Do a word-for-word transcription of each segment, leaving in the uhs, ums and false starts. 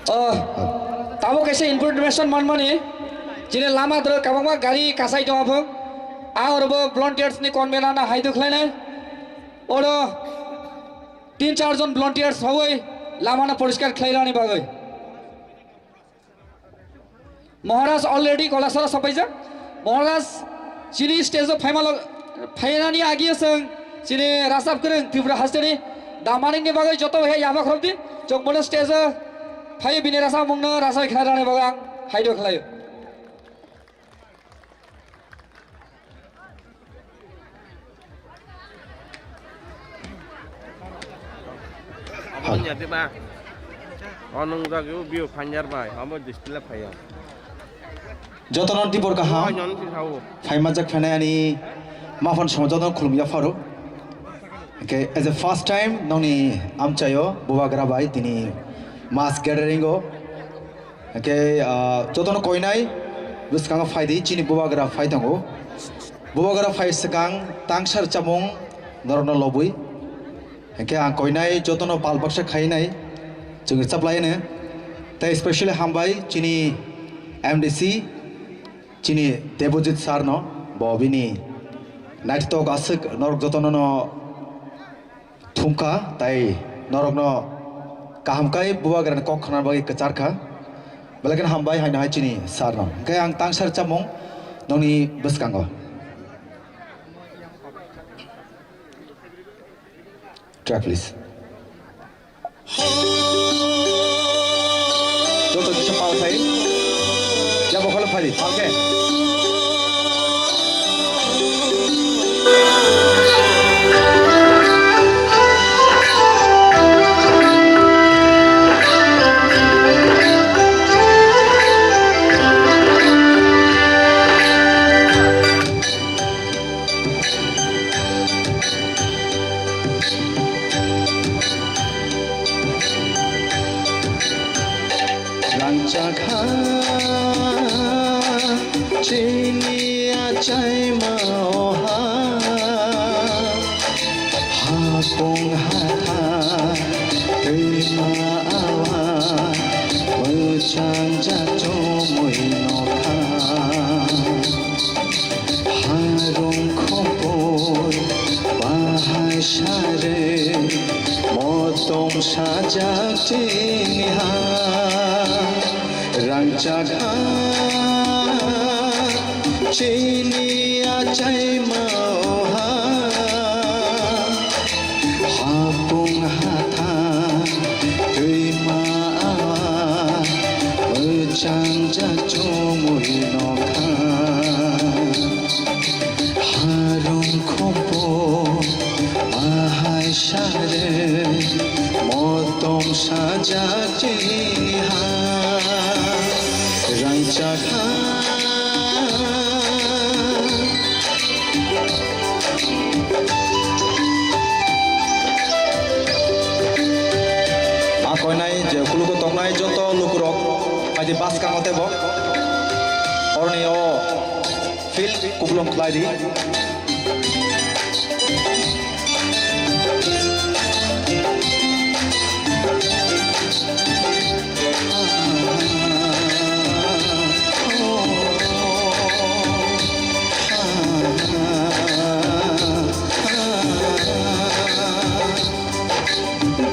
Oh, tabuk kaisa information manmani, chini lama doro kabangma gari kasai tongo phung. A oro bo volunteers ni convener na haidu khlainai. Oro tin char jon volunteers hawai lama na poriskar khlairani bagwi. Maharaj already Kolasara sapaijak. Maharaj chini stage o phaima log-, phainani agi o chwng chini Rajab Kwrwng Tripura hasteni damani ni bagwi joto hai yama khorop di. Chwng bono stage o phai bini rasa mungno rasa khna rani bagwi ang haido khlaio. Hal. Panjar di ba? O nung jagwi o biyo panjar bai, amo display phaiya. Jotono tibor kaham. Oi, non si sao. Phaima jak phainai ani maphan somo jotono khulum ya pharo. Okay, as a first time nongni amchaio bubagra bai tini mass gathering o. Hingke, ah, jotono koinai bwskango phai di, chini bubagra phai tongo. Bubagra phai swkang tangsar chamung norokno lobwi. Hingke ang koinai jotono pal baksa khainai chwng rwchap laino. Tei specially hambai chini M D C, chini Debojit sir no, bo bini naithotok aswk norok jotono no thumkha, tai norokno kaham kai bubagrani kok khna bagwi kwcharkha. Belai kheno hambai haino hai chini sir no. Hingke ang tangsar chamung nongni bwskango. Track, please. Joto kisa pal khai. Jabo kholo phari, pal khe. Rangchak ha chini achaima oha, hapung hatha twima awa, mwchang jak chumui nokha. Harung khopor bahai sare, motom sajak chini ha. Rangchak ha chini achaima oha. Hapung hatha twima awa, mwchang jak chumui nokha. Harung khopor bahai sare, motom sajak chini ha. Rangchak ha. A koinai je kulugo tongnai joto lukurok, haidi bwskango tebo. Oroni o field kupulung khlai di.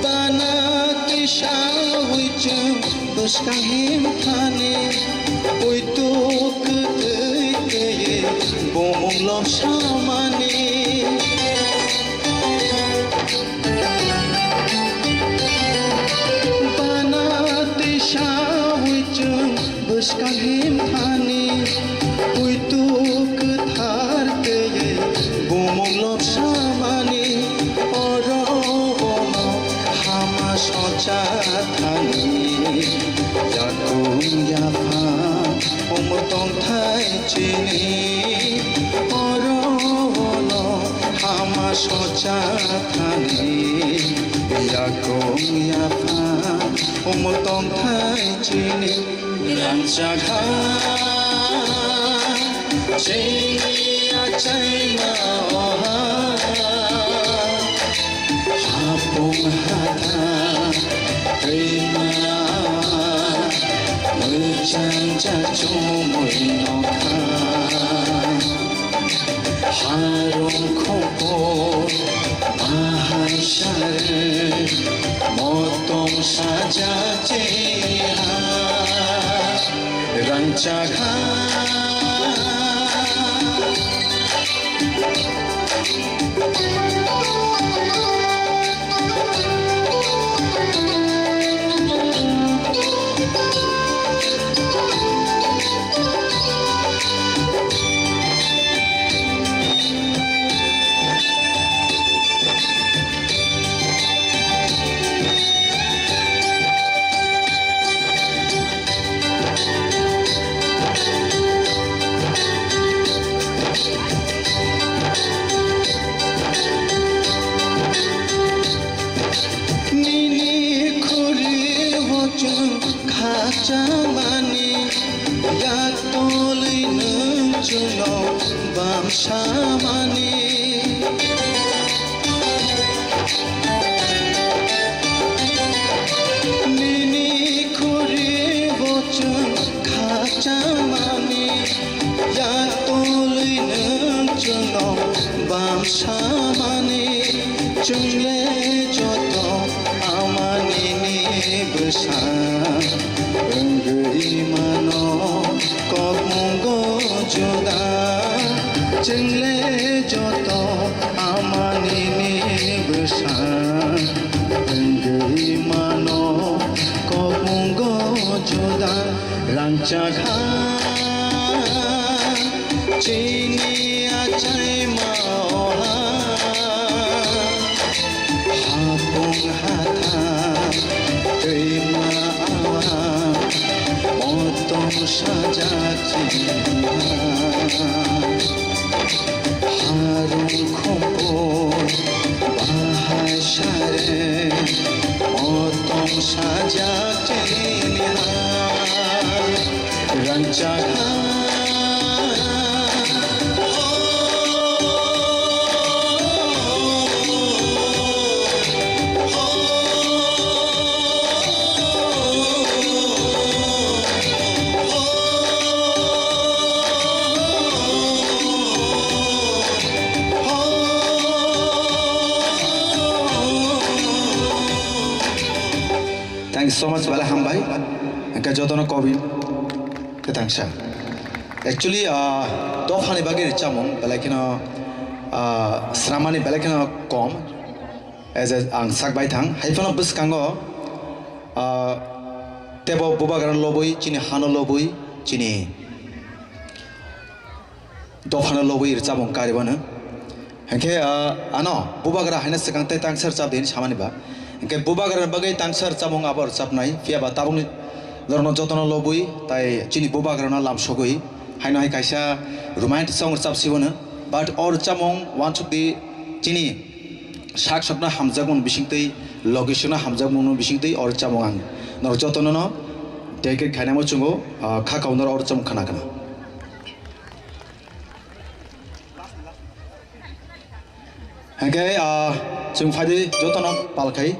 Bana tisa wijeng bwskang himthani, uituk kwtwi tei bumung lobsamani. Bana tisa wijeng bwskang himthani, uituk kwthar tei bumung lobsamani, oro bono hama socha thani, yakung yaphang umor tongthai chini, oro bono hama socha thani, yakung yaphang umor tongthai chini. Rangchak ha chini achaima oha, ha Chumui nokha, harung khumphur bahai sari, motom sajak cheha, rangchak ha. Nini khuri o chwng khakchangmani, yak tolwi nwng chwngno bam samani. Nini khuri o chwng khakchangmani, yak tolwi nwng chwngno bam samani. Chwngle joto ama nini bwsa wngwi mano. Kokmungo juda, chwngle joto ama nini bwsa wngwi mano. Kokmungo juda, rangchak ha chini achaima oha. Hapung hatham twima awa, motom sajak chini ha. Harung khumphur bahai sari, motom sajak chini ha. Rangchak ha. Thank you so much, belai hambai. Hwnkhe jotono kobi kwthangsa. Actually, ah, dophani bagwi rwchapmung belai kheno, ah, sramani belai kheno kom. As a, ang sak bai thang. Hai phano bwskango, ah, teibo bubagrano lobwi, chini hano lobwi, chini dophano lobwi rwchapmung karwi mano. Hinkhe, ah, ano bubagra haino swkang tei tangsa rwchap di hinwi samani ba. Hinkhe bubagrani bagwi tangsa rwchapmung abo rwchapnai. Phiya ba tabukni norokno jotono lobwi tai chini bubagrano lamsogwi haino hai kaisa romantic song rwchap sibono. But o rwchapmung uansuk di chini sak sokno hamjakmung bisingtwi, logisokno hamjakmung bisingtwi o rwchapmung ang norok jotono no dedicate khainai muchungo, ah, kha kauna o rwchapmung khna khna. Hwnkhe, ah, chwng phaidi jotono pal khai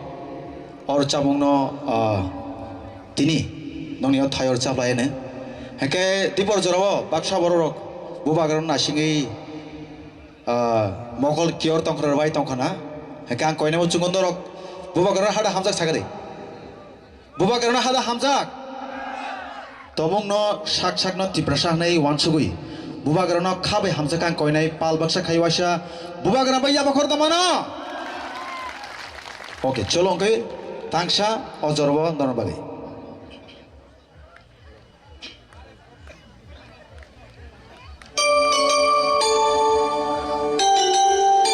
o rwchapmungno, ah, tini nokni o thai o rwchap lai hwnkhe tibor jorao baksa bororok bubagrano naisingwi, ah, mokol kiyor tongkhor rwbai tongkhana. Hwnkhe ang koinai muchungo norok bubagrano hada hamjak sakadi. Bubagrano hada hamjak. Tobongno sak sakno Tiprasa hwnwi uansugwi bubagrano kha bai hamjak ang koinai pal baksa khai waisa bubagra bai yabakhor tongmano. Okay, cholo hwnkhe tangsa o jorao norok bagwi.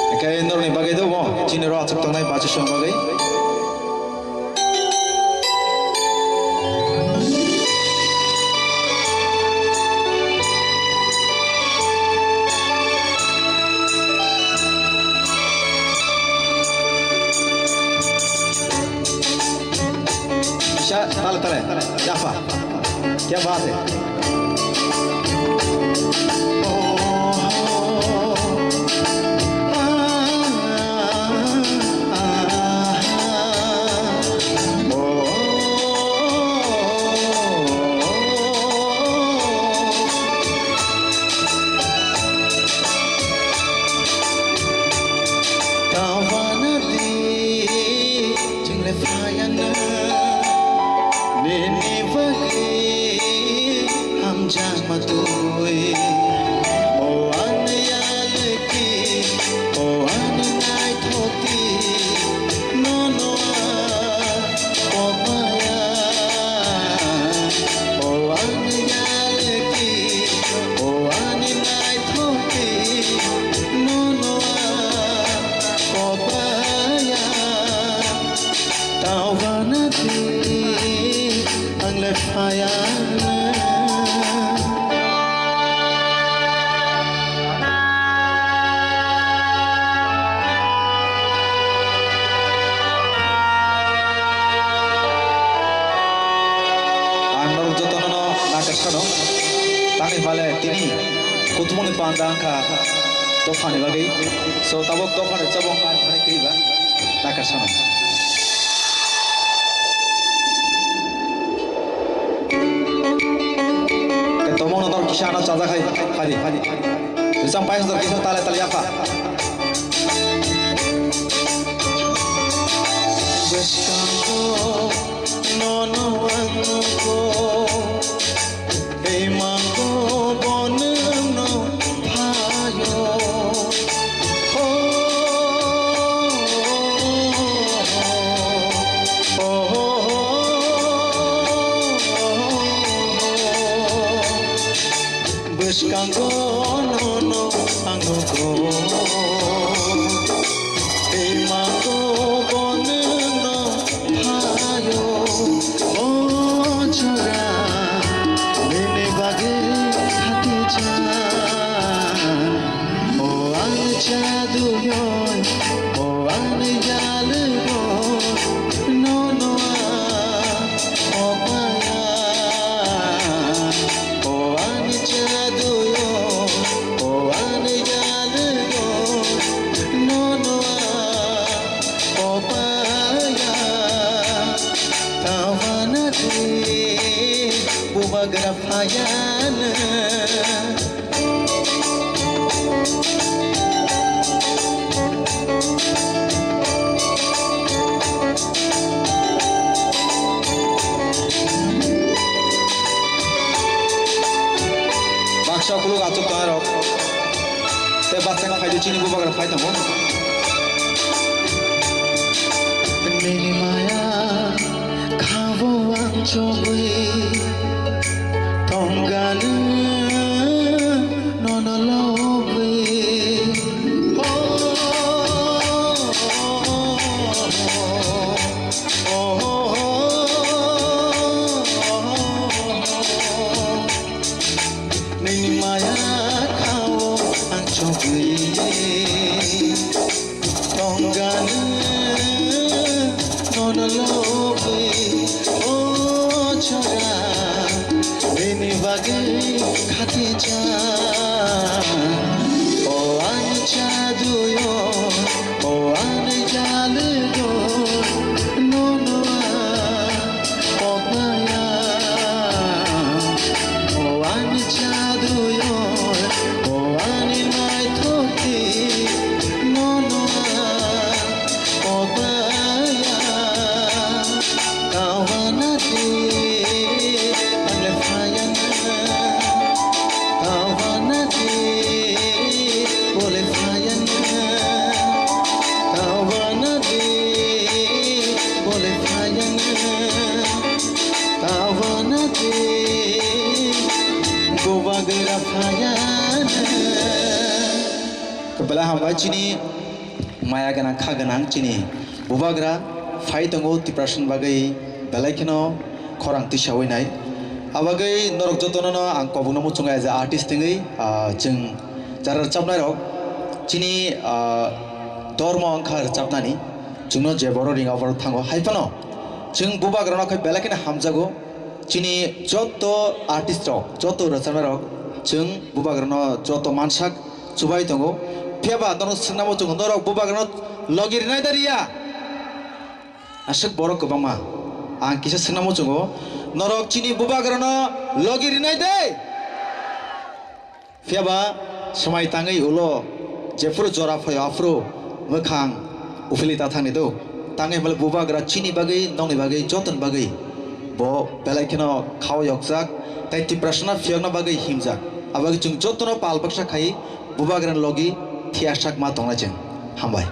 Hwnkhe norokni bagwi do mo, chini ro achuk tongnai bachusong bagwi. Sha, tale, tale, yafa. Kya baat hai? Ang le phayana. Ang norok jotono no nakarkha no. Tangwi male tini kuthumungni panda wngkha dophani bagwi. So tabok dophani chabok ang thani kwiba nakarkha no. Tomongno norok kisa ano chajakhai phadi. Rwchap paisajak kisa tale tale yapha. Bwskango nono ang nugo, tei mango bo nwngno phaio. Ho, ho, ho, ho. Bwskango nono ang nugo, tei mango bo nwngno phaio. O jora nini bagwi khati cha. O ang chaduyo, o ang yalugo, nono ang opaya. O ang chaduyo, o ang yalugo, nono ang opaya. Tawana di bubagra phayana. Baksa kuluk achuk tongnai rok. Tei baksa khaidi chini bubagra phai tongo. Nini maya khabo ang chobwi tongkha nwng nono lobwi. Oh, oh, oh, oh, oh. Nini maya khao ang chobwi tongkha nwng nono lobwi. O chora nini bagwi khati cha. O ang chaduyo, o ang yalugo, nono ang opaya. O ani chaduyo, o ani naithokti, nono ang opaya. Tawana di, ang le phayana. Tawana di, bo le phayana. Tawana di, bo le phayana. Tawana di, bubagra phayana. Belai hambai chini maya gwnang, kha gwnang chini bubagra phai tongo Tiprasani bagwi belai kheno khorang tisawi nai. Abagwi norok jotono no ang kobokno muchungo as a artist wngwi, ah, chwng jara rwchapnai rok chini, ah, dormo wngkha rwchapnani, chwngno je borok ringa borok thango hai phano chwng bubagrano khe belai kheno hamjago. Chini joto artist rok, joto rwchapnai rok, chwng bubagrano joto mansak chubai tongo. Phiya ba norok swngna muchungo, norok bubagrano logi rinai da riya? Aswk borok kwbangma. Ang kisa swngna muchungo, norok chini bubagrano logi rinai de? Phiya ba swmai tangwi ulo jephuru jora phaio aphuru mwkhang uphili ta thangni do. Tangwi hwnbahle bubagra chini bagwi, nokni bagwi, jotoni bagwi bo belai kheno khao yokjak tei Tiprasano phiyokna bagwi himjak. Abagwi chwng jotono pal baksa khai bubagrani logi thiyarsak ma tongnai chwng. Hambai.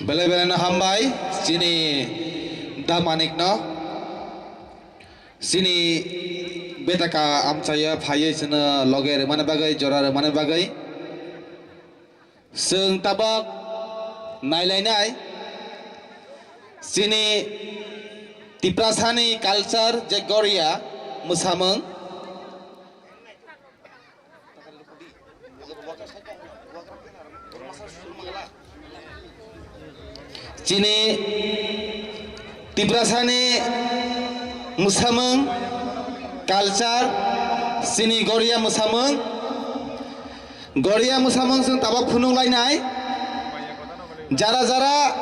Belai belai no hambai chini da Manik no. Chini betaka amchaya phaiwi chwngno loge rwmani bagwi, jora rwmani bagwi. Chwng tabok nailainai. Chini Tiprasani culture je Goria mwsamung. Chini Tiprasani mwsamung, culture, chini Goria mwsamung. Goria mwsamung chwng tabuk phunuk lainai. Jara jara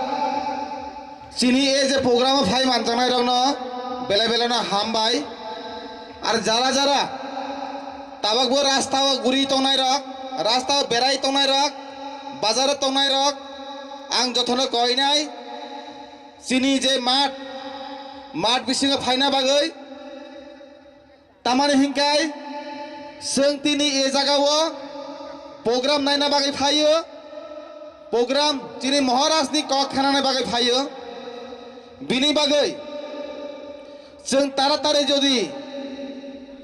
chini e je program o phai manjaknai rokno belai belai no hambai. Ar jara jara tabuk bo rasta o guri tongnai rok, rasta o berai tongnai rok, bazar o tongnai rok, ang jotono koinai chini je mat, mat bisingo phaina bagwi. Tamani hinkai chwng tini e jagao program naina bagwi phaio, program chini Maharajni kok khanani bagwi phaio. Bini bagwi chwng taratari jodi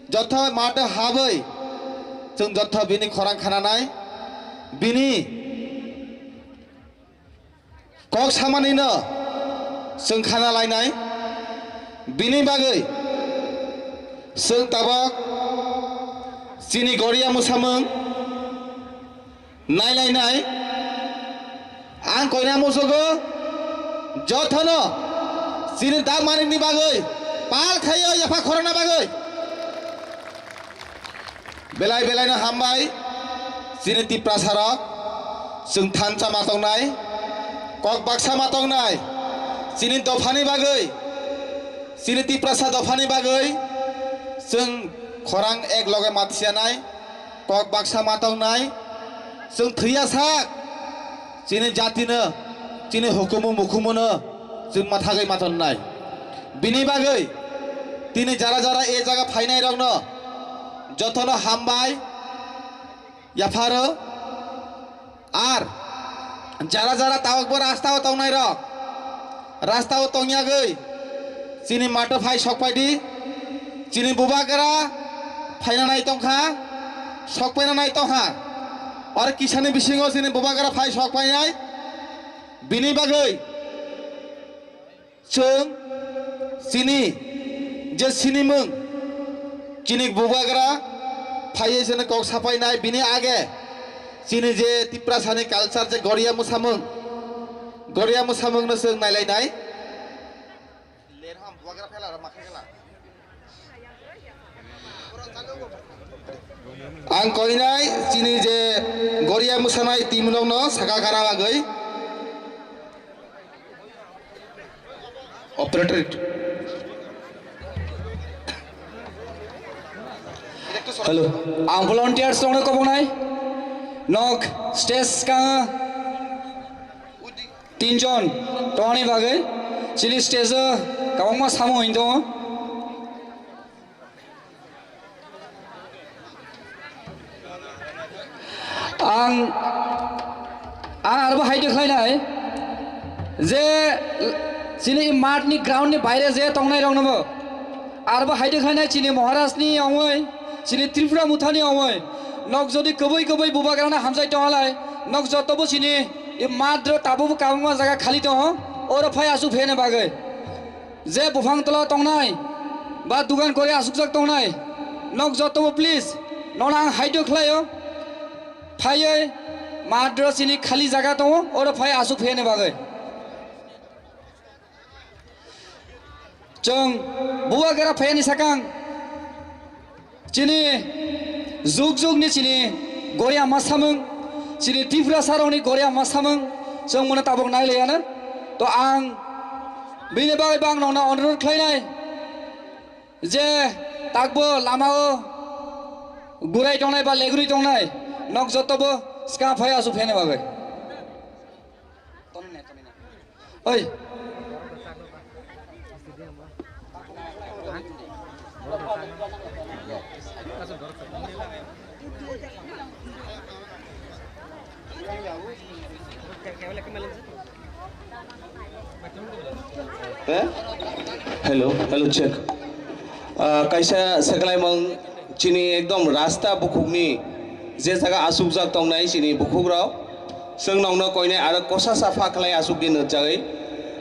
jotha matha habwi chwng jotha bini khorang khananai, bini kok samanino chwng khana lainai, bini bagwi chwng tabuk chini Goria mwsamung nailainai. Ang koina musugo jotono chini dak manikni bagwi pal khaio yapha khorana bagwi. Belai belai no hambai, chini Tiprasa rok, chwng thansa ma tongnai, kok baksa ma tongnai, chini dophani bagwi, chini Tiprasa dophani bagwi, chwng khorang ek loge mathianai, kok baksa ma tongnai, chwng thwiya sak, chini jatino, chini hukumu mukhumuno chwng mathagwi ma tonnai. Bini bagwi tini jara jara e jaga phainai rokno jotono hambai yapharo. Ar jara jara tabukbo rasta o tongnai rok, rasta o tongyagwi chini mato phai sokpai di. Chini bubagra phaina nai tongkha, sokpaina nai tongkha. Oro kisani bisingo chini bubagra phai sokpainai. Bini bagwi chwng chini je sinimung, chini bubagra phaiwi chini kok sapainai, bini age chini je Tiprasani culture je Goria mwsamung, Goria mwsamungno chwng nailainai. Ang koinai chini je Goria mwsanai team rokno saka kara bagwi. Operator. Hello. Ang volunteers rokno kobongnai. Nok stage ka tinjon tongani bagwi chini stage o kwbangma samung hwn tongo. Ang, ang arbo hai de khlainai je chini math ni ground ni baire je tongnai rok nobo arbo hai de khlainai chini Maharaj ni ongoi, chini Tripura Motha ni ongoi, nok jodi kwbwi kwbwi bubagrana hamjai tonghalai, nok jotobo chini i math ro tabukbo kwbangma jaga khali tongo, oro phai aswk phene bagwi. Je buphang tola tongnai ba dugan kori asukjak tongnai, nok jotobo please nono ang haidok khlaio, phaiwi math ro chini khali jaga tongo, oro phai asuk phene bagwi. Chwng bubagra phaiyani sakang chini jug jug ni chini Goria mwsamung, chini Tiprasa rokni Goria mwsamung chwng mano tabuk nailaiyana. To ang bini bagwi bo ang nokno onurodh khlainai je takbo lamao gurai tongnai ba legri tongnai nok jotobo swkang phai asuk phene bagwi. Oi. Eh? Hello, hello, check. Ah, kaisa seklaimung chini ekdom rasta bukhukni je jaga asukjak tongnai chini bukhukrok. Chwng nokno koinai aro kosa sa pha khlai asukdi nukjagwi.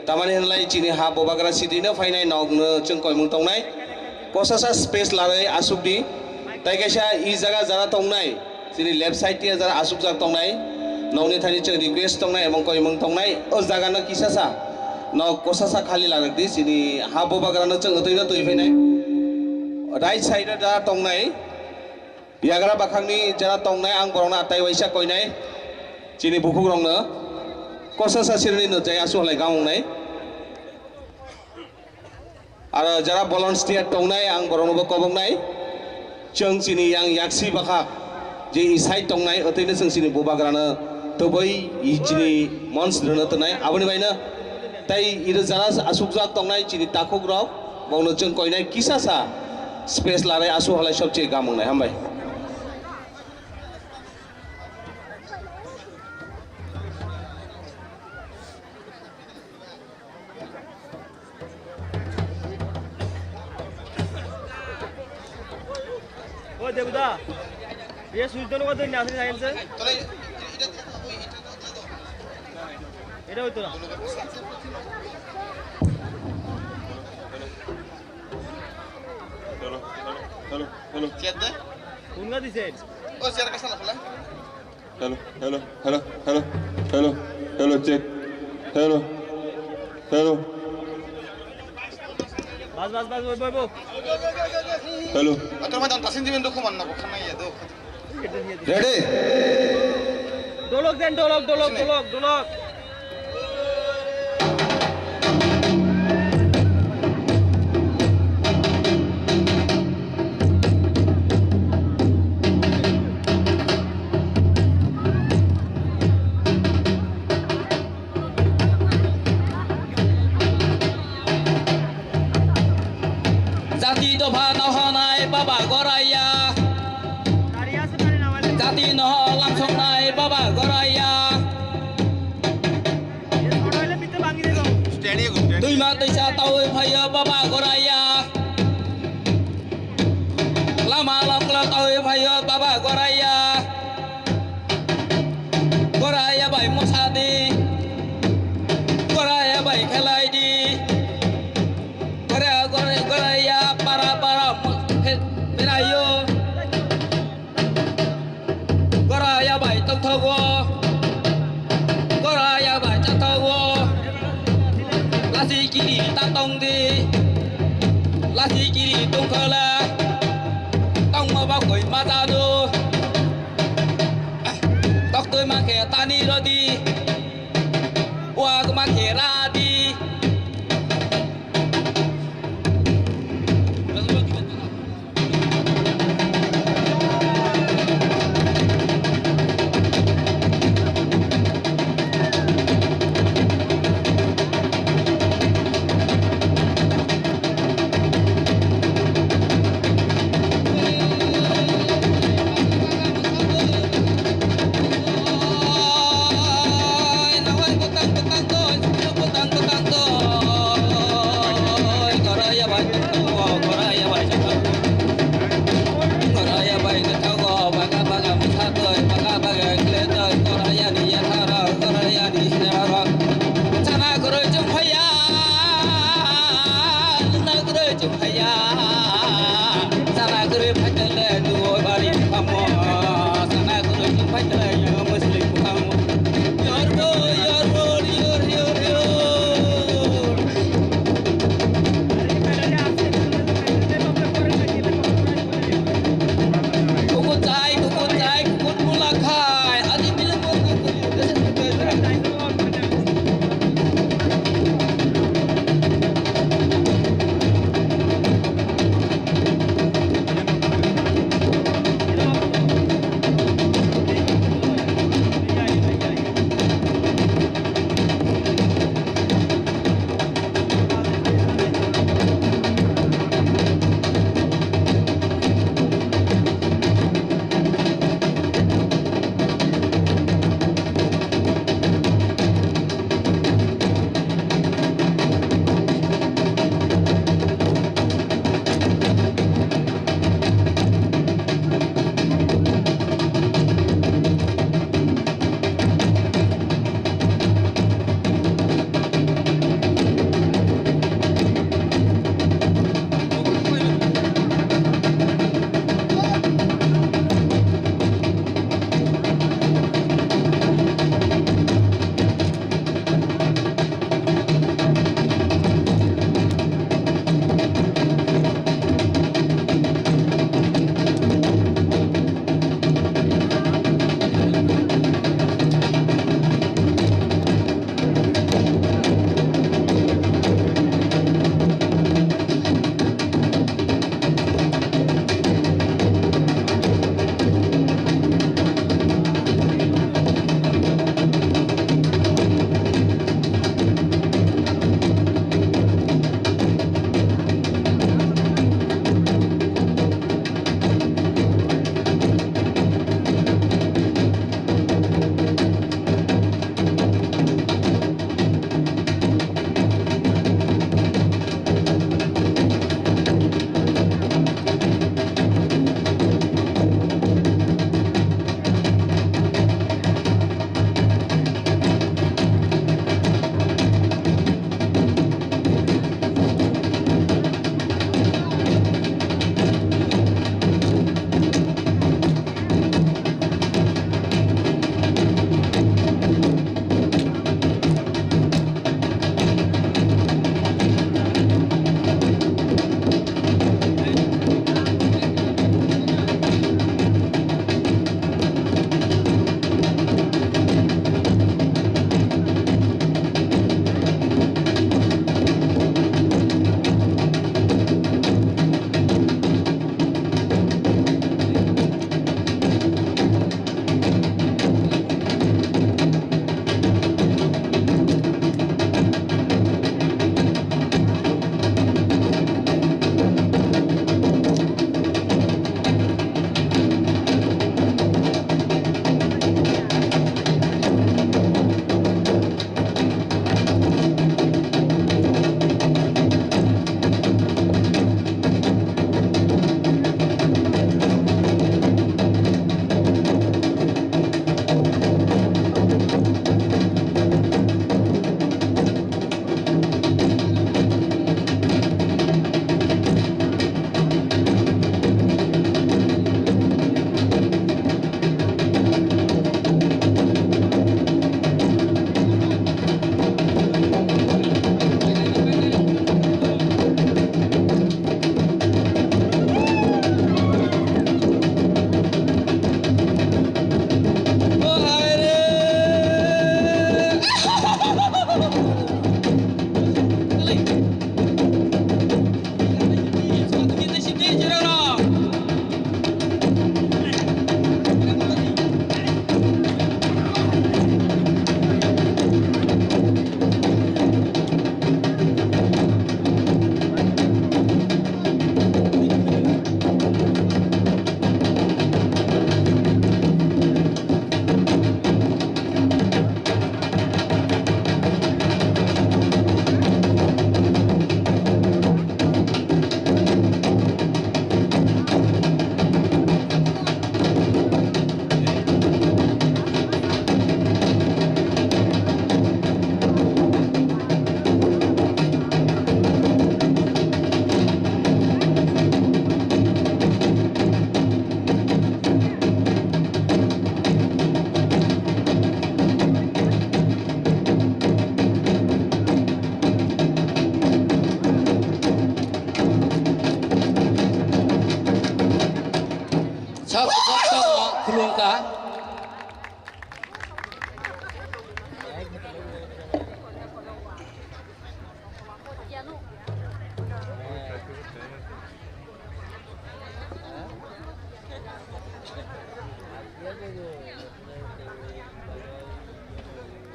Tamani hwnlai chini ha bubagra sidino phainai nokno chwng koimung tongnai. Kosasa space larwi asukdi. Tai kaisa i jaga jara tongnai. Chini left side tiya jara asukjak tongnai. Nokni thani chwng request tongnai, emong koimung tongnai. O jagano kisasa. Nok kosasa khali larwkdi. Chini ha bubagrano chwng twino twi phainai. Right side o jara tongnai. Yagra bakhakni jara tongnai, ang borokno atai waisa koinai. Chini bukhukrokno kosa sasirni nujai asu halai gamungnai. Aro jara volunteer tongnai, ang boroknobo koboknai. Chwng chini yang yaksi bakhak je i side tongnai, otwino chwng chini bubagrano tubui i chini mons rwna tongnai. Aboni baino Tai iro jara asukjak tongnai chini takhuk rok, bongno chwng koinai kisa sa space larai asu halai sobche gamungnai hambai. Oi Debuda, ye switch dono ko doi na asli sain se. Eta hoito na. Hello, hello, hello. Chair de? Kunga dise? O chair kasa la pula? Hello, hello, hello, hello, hello, hello, check. Hello, hello. Bas, bas, bas, boi, boi, boi. Hello. Atur ma dan tasin dimen dokho manna ko khana ya do. Ready? Dolok den, dolok, dolok, dolok, dolok. Jati dopha no honai baba goraya. Jati no lamsoknai baba goraya. Twima twisa tawi phaio baba goraya. Lama lokla tawi phaio baba goraya. Goraya bai mosa di. Goraya bai khelai di. Goraya, goraya, goraya para para mo-, he-, berayo. Goraya bai tongthogo. Goraya bai chathogo. Lasi kiri ta tongdi. Lasi kiri tongkhola. Tongma ba koi mata do. Toktoi ma khe tani rodi. Wak ma khe radi.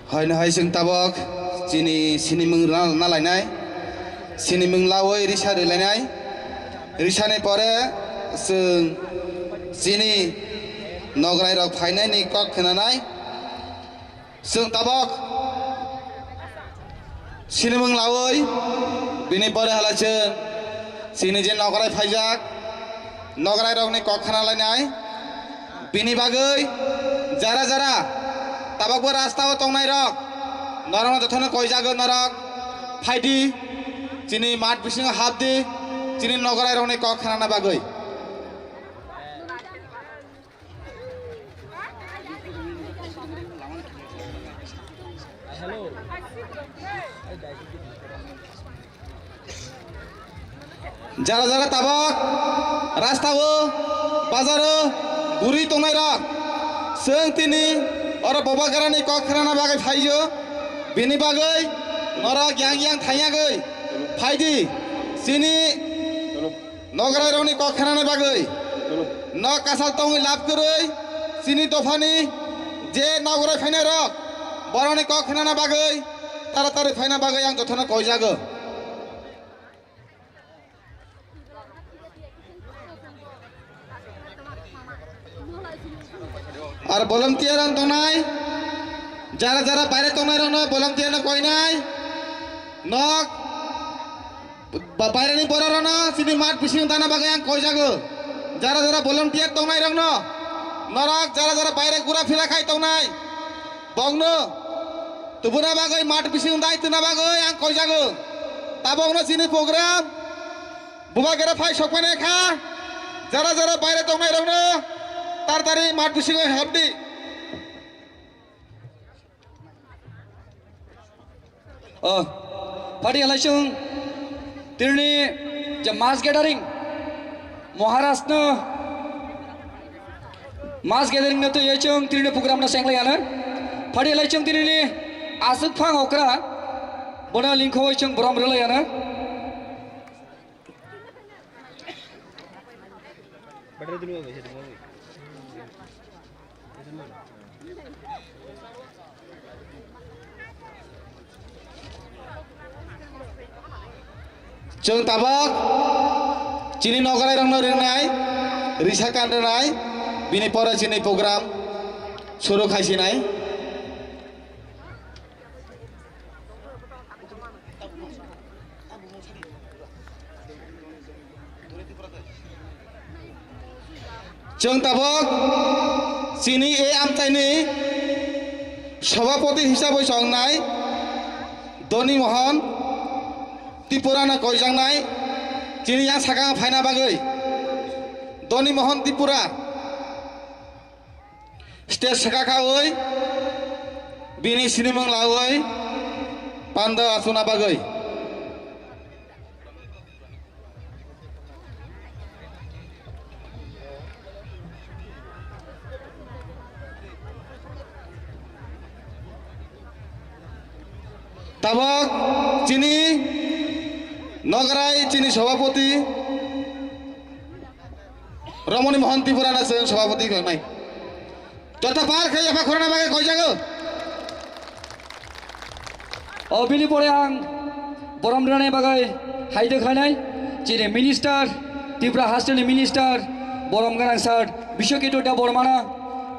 Haino hai chwng tabok chini sinimung na, na lainai, sinimung lawi risa rwlainai, risani pore chwng chini nograi rok phainaini kok khwnanai. Chwng tabok sinimung lawi, bini pore hala chwng chini je nograi phaijak, nograi rokni kok khna lainai. Bini bagwi jara jara tabok bo rasta o tongnai rok, norokno jotono koijago, norok phaidi, chini mat bisingo hapdi, chini nograi rokni kok khnana bagwi. Jara jara tabok rasta o, bazar o guri tongnai rok, chwng tini oro bobagrani kok khnana bagwi phaiyo, bini bagwi norok yang yang thaiyagwi phaidi, chini nograi rokni kok khnana bagwi. Nok kasal tongwi lab kwrwi chini dophani je nograi phainai rok, borokni kok khnana bagwi taratari phaina bagwi ang jotono koijago. Ar volunteer ang tongnai, jara jara baire tongnai rokno volunteer no koinai, nok ba-, baireni borok rokno chini mat bising dana bagwi ang koijago. Jara jara volunteer tongnai rokno, norok jara jara baire gura phira khai tongnai, bokno tubuna bagwi mat bising dai tuna bagwi ang koijago. Tabokno chini program bubagra phai sokmani kha, jara jara baire tongnai rokno tartari mat bisingo hapdi. Oh, phaidi halai chwng tini je mass gathering, Maharashtra mass gathering no twi chwng tini program no senglai ano. Phaidi halai chwng tini aswk phang okra bono lingkhoi chwng borom rwlai ano. Chwng tabok chini nograi rokno ringnai, risa kan rwnai, bini pore chini program suru khaisinai. Chwng tabok chini e amchaini sobhapoti hisabwi chongnai Doni Mohan Tripura no koijaknai chini yang sakang phaina bagwi. Doni Mohan Tripura. Stage saka khaui bini sinimung laui panda achuna bagwi. Tabok chini nograi chini sobhapoti Romoni Mohan Tripura na chwng sobhapoti khainai. Jota pal khai yapha khorana bagwi koijago. O bini pore ang borom rwnani bagwi haide khlainai chini minister, Tripura hasteni minister, borom gwnang sir Biswaketu Debbarmano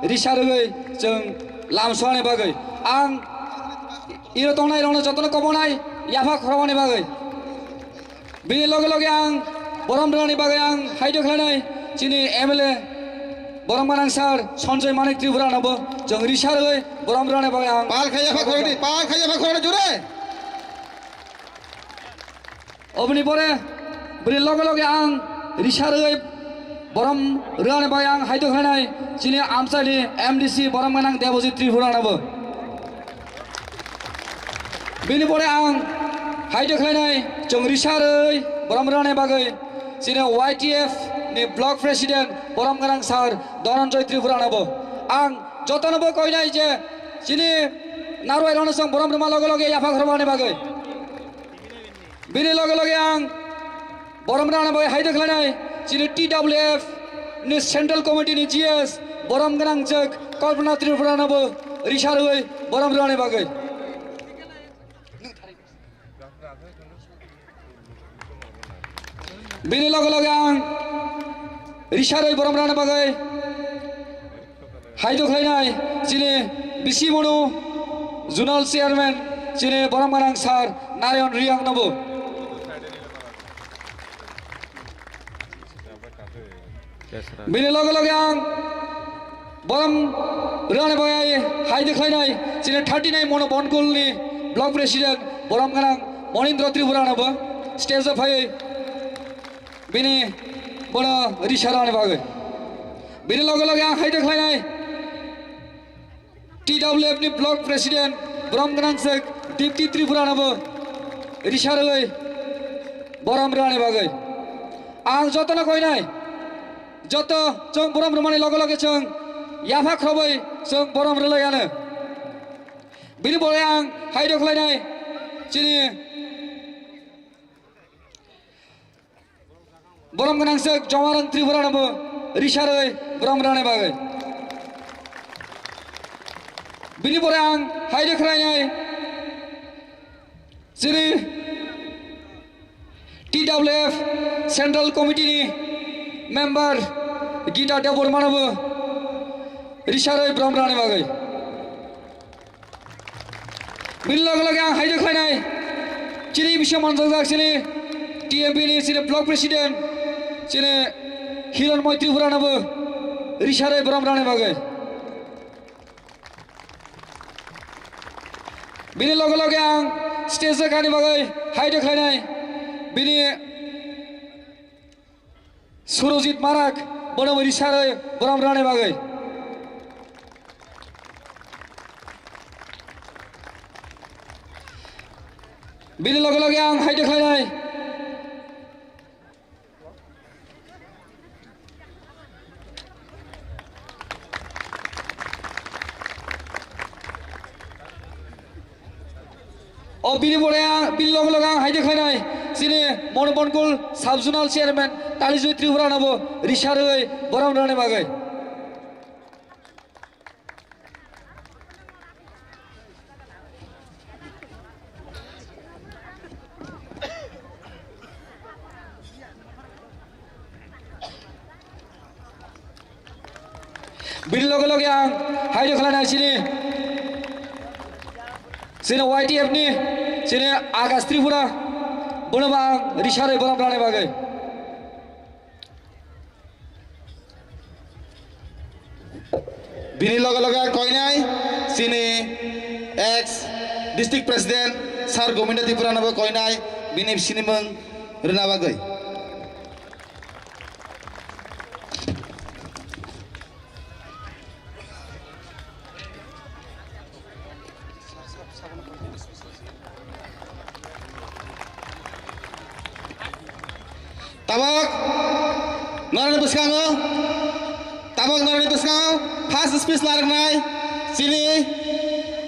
risa rwgwi chwng lam suani bagwi. Ang iro tongnai rokno jotono kobonai yapha khorani bagwi. Bini loge loge ang borom rwnani bagwi ang haide khlainai chini M L A borom gwnang sir Sanjoy Manik Tripura no bo chwng risa rwgwi borom rwnani bagwi ang pal khai yapha khorani, pal khai yapha khorani jore. Oboni pore bini loge loge ang risa rwgwi borom rwnani bagwi ang haide khlainai chini amchaini M D C borom gwnang Debojit Tripura no bo. Bini pore ang haide khlainai chwng risa rwgwi borom rwnani bagwi chini Y T F ni block president borom gwnang sir Dhananjoy Tripura no bo. Ang jotono bo koinai je chini narwai rokno chwng borom rwma loge loge yapha khormani bagwi. Bini loge loge ang borom rwnani bagwi haide khlainai chini T W F ni central committee ni G S borom gwnang jwk Kalpana Tripura no bo risa rwgwi borom rwnani bagwi. Bini loge loge ang risarwi borom rana bagwi haidok khlainai chini bisi munu zonal chairman chini borom gwnang sir Narayan Riang nobo. Bini loge loge ang borom rwna bagwi haidok khlainai chini thirty nine mono Bonkol ni block president borom gwnang Monindra Tripura nobo stage o phaiwi bini bono risa rwna bagwi. Bini loge loge ang haidok khlainai T W F ni block president borom gwnang sir Dipti Tripura nobo risa rwwi borom rwna bagwi. Ang jotono koinai Joto chwng borom rwmani loge loge chwng yapha khrobwi chwng borom rwlai ano. Bini pore ang haidok khlainai chini borom gwnang sir Jomarang Tripura nobo risarwi borom rwna bagwi. Bini pore ang haidok khlainai Chini T W F Central Committee ni member Gita Debbarma nobo risarwi borom rwna bagwi. Bini loge loge ang haidok khlainai chini bising manjakjak chini T M P ni chini block president chini Hironmoi Tripura nobo risarwi borom rwna bagwi. Bini loge loge ang stage o kani bagwi haidok khlainai bini Surojit Marak bono bo risarwi borom rwna bagwi. Bini loge loge ang haidok khlainai O bini pore ang, bini loge loge ang haidok khlainai chini Mono Bonkol Sub Zonal Chairman Talijoy Tripura nobo risarwi borom rwna bagwi. Bini loge loge ang haidok khlainai chini, chini Y T F ni chini Akash Tripura, bono bo ang risarwi borom rwna bagwi. Bini loge loge koinai chini ex district president sir Govinda Tripura nobo koinai bini sinimung rwna bagwi. Tabok norokni bwskango, tabok norokni bwskango first speech larwknai chini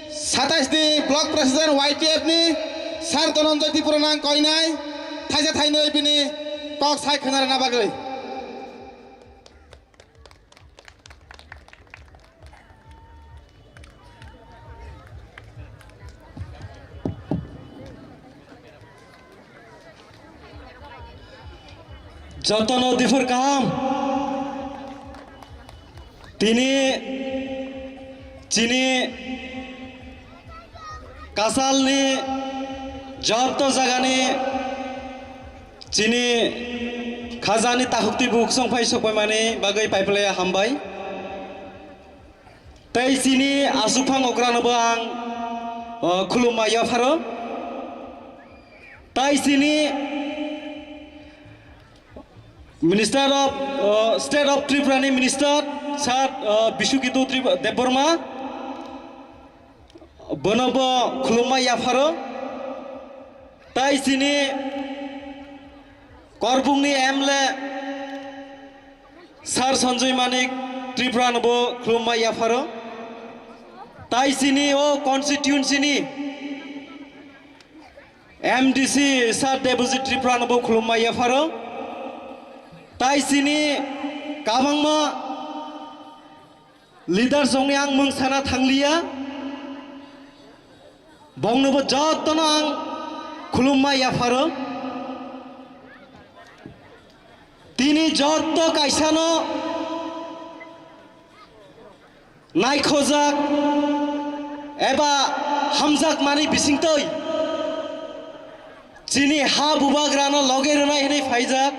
satais ni block president Y T F ni sir Dhananjay Tripura nang koinai thaisa thainwi bini kok sai khwnarwna bagwi. Jotono diphir kaham. Tini chini kasalni joto jagani chini khajani takhukti bukhuk songphai sokpaimani bagwi paiplaya hambai. Tei chini aswkphang okranobo ang, o, khulumma yapharo. Tai chini Minister of, o, State of Tripura ni Minister, Sir, o, Bisukito Trip-, Debbarma. Bono bo khulumma yapharo. Tai chini Korbungni M L A Sir Sanjoy Manik Tripura no bo khulumma yapharo. Tai chini o constituency ni M D C Sir Debojit Tripura no bo khulumma yapharo. Tai chini kabangma leaders rokni ang mung sana thangliya. Bongnobo jotono ang khulumma yapharo. Tini jotto kaisano naikhojak eba hamjakmani bisingtwi chini ha bubagrano loge rwnai hwnwi phaijak.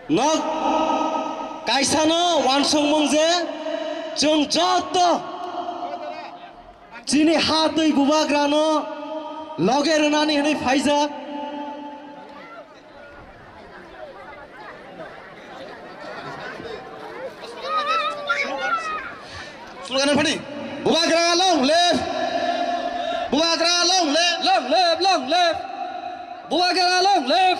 Nok kaisano wansongmung je chwng jotto chini ha twi bubagrano loge rwnani hwnwi phaijak. Slogan phani. Bubagra long live. Bubagra long live. Long live, long live. Bubagra long live.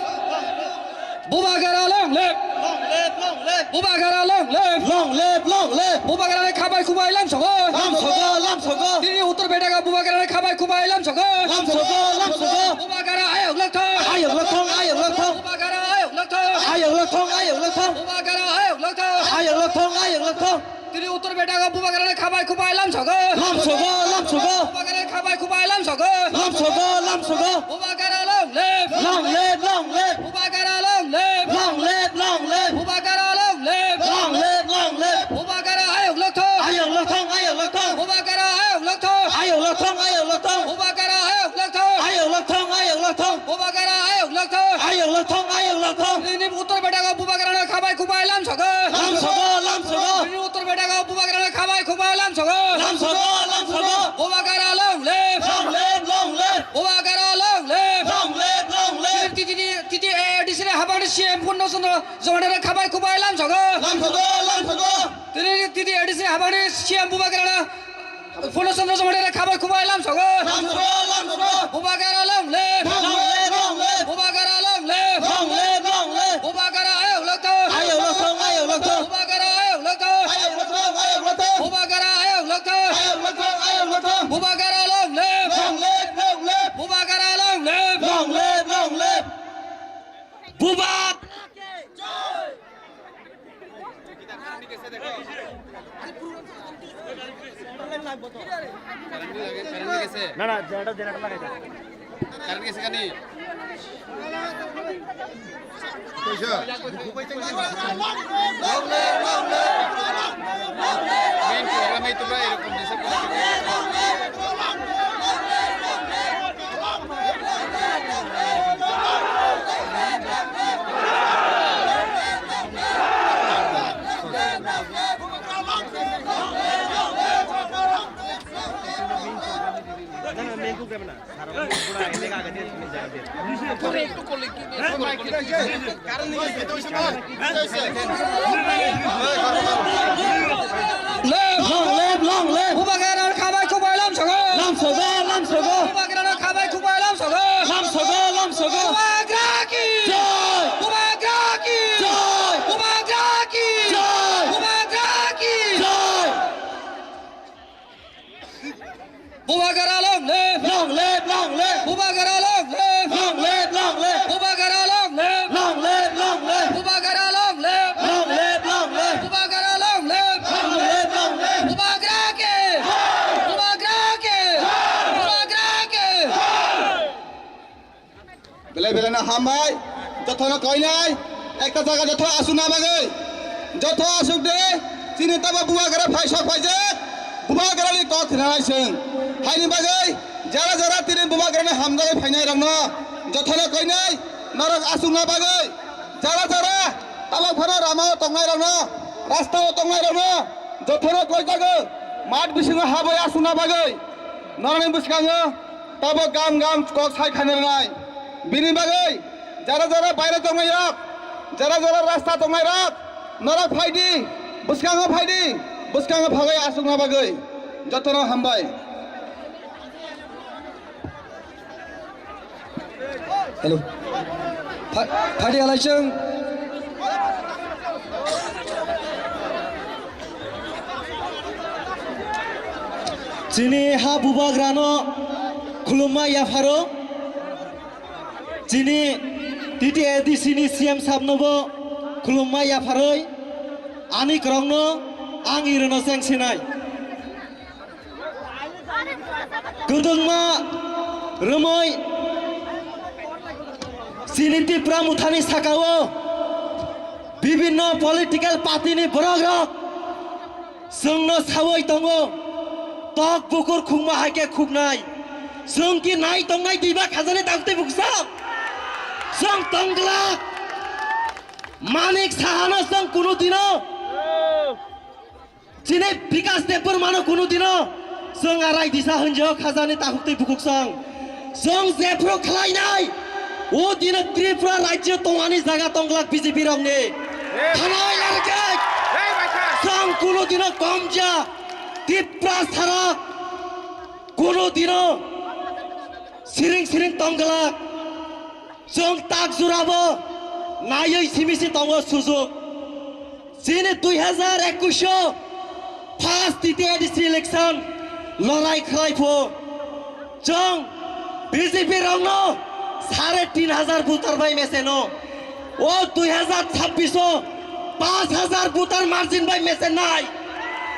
Bubagra long live. Long live, long live. Bubagra long live. Long live, long live. Bubagra ni khabai khubai lamsogo. Lamsogo, lamsogo. Tini uttor bedaga bubagra ni khabai khubai lamsogo. Lamsogo, lamsogo. Bubagra ayok lokthong. Ayok lokthong, ayok lokthong. Bubagra ayok lokthong. Ayok lokthong, ayok lokthong. Bubagra ayok lokthong. Ayok lokthong, ayok lokthong. Tini uttor bedaga bubagrani khabai khubai lamsogo. Lamsogo, lamsogo. Bubagrani khabai khubai lamsogo. Lamsogo, lamsogo. Bubagra long live. Long live, long live. Bubagra long live. Long live, long live. Bubagra long live. Long live, long live. Bubagra ayok lokthong. Ayok lokthong, ayok lokthong. Bubagra ayok lokthong. Ayok lokthong, ayok lokthong. Bubagra ayok lokthong. Ayok lokthong, ayok lokthong. Bubagra ayok lokthong. Ayok lokthong, ayok lokthong. Nini uttor bedaga bubagrani khabai khubai lamsogo. Lamsogo, lamsogo. Nini uttor bedaga bubagrani khabai khubai lamsogo. Lamsogo, lamsogo. Bubagra long live. Long live, long live. Bubagra long live. Long live, long live. Titi, titi, titi, A D C ni habangni C M Purno Chandra Jamatia khabai khubai lamsogo. Lamsogo, lamsogo. Titi, titi, A D C ni habangni C M bubagrana Purno Chandra Jamatia khabai khubai lamsogo. Lamsogo, lamsogo. Bubagra long live. Long live, long live. Bubagra long live. Long live, long live. Bubagra ayok lokthong. Ayok lokthong, ayok lokthong. Bubagra ayok lokthong. Ayok lokthong, ayok lokthong. Bubagra ayok lokthong. Ayok lokthong, ayok lokthong. Bubagra long live. Long live, long live. Bubagra long live. Long live, long live. Bubak. না, না, generator, generator লাগাই দাও। কারেন্ট গেছে কেন? মেইন প্রোগ্রামেই তোমরা এরকম December Long live, long live. Bubagra khabai khubai lamsogo. Lamsogo, lamsogo. Bubagra khabai khubai lamsogo. Lamsogo, lamsogo. Bubagra ki. Jai. Bubagra ki. Jai. Bubagra ki. Jai. Bubagra ki. Jai. Bubagra long live! Long live, long live! Bubagra long live! Long live, long live! Bubagra long live! Long live, long live! Bubagra long live! Long live, long live! Bubagra long live! Long live, long live! Bubagra ki! Bubagra ki! Bubagra ki! Belai belai no hambai, jotono koinai, ekta jaga joto asukna bagwi, joto asuk de, chini tabo bubagra phaisok phaijak, bubagrani kok khwnanai chwng. Haini bagwi jara jara tini bubagrani hamjagwi phainai rokno, jotono koinai, norok asukna bagwi, jara jara tabok phano ramao tongnai rokno, rastao tongnai rokno, jotono koijago, mat bisingo habwi asukna bagwi, norokni bwskango, Tabo gam gam kok sai khainai rwnai. Bini bagwi jara jara baire tongnai rok, jara jara rasta tongnai rok, norok phaidi, bwskango phaidi, bwskango phagwi asukna bagwi. Jotono hambai. Hello. Pha-, phadi alaisung. Chini ha bubagrano khulumma yapharo, chini T T A D C ni C M sabnobo khulumma yapharwi, ani kwrwngno Ang irwno cheng sinai. Kwdwngma rwmwi chini Tipra Mothani sakao bibinno political party ni borok rok chwngno sawi tongo, tok bukur khukma hai khe khuknai. Chwng ki nai tongnai diba khajani taktwi buksa? Chwng tongglak. Manik Sahano chwng kunu dino chini Bikas Debbarmano kunu dino chwng arai disa hwnjao khajani takhuk tei bukhuk song. Chwng jephru khlainai, o dino Tripura rajyo tongani jaga tongglak B J P rokni. Thanai larikhe. Chwng kunu dino komja Tripura sarok kunu dino siring siring tongglak. Chwng tak jurabo naiwi simi si tongo sujuk. Chini dui hazar ekush o first T T A D C election lorai khlai pho. Chwng B J P rokno sare tin hazar voter bai meseno. O dui hazar chabbish o panch hazar voter margin bai mesenai.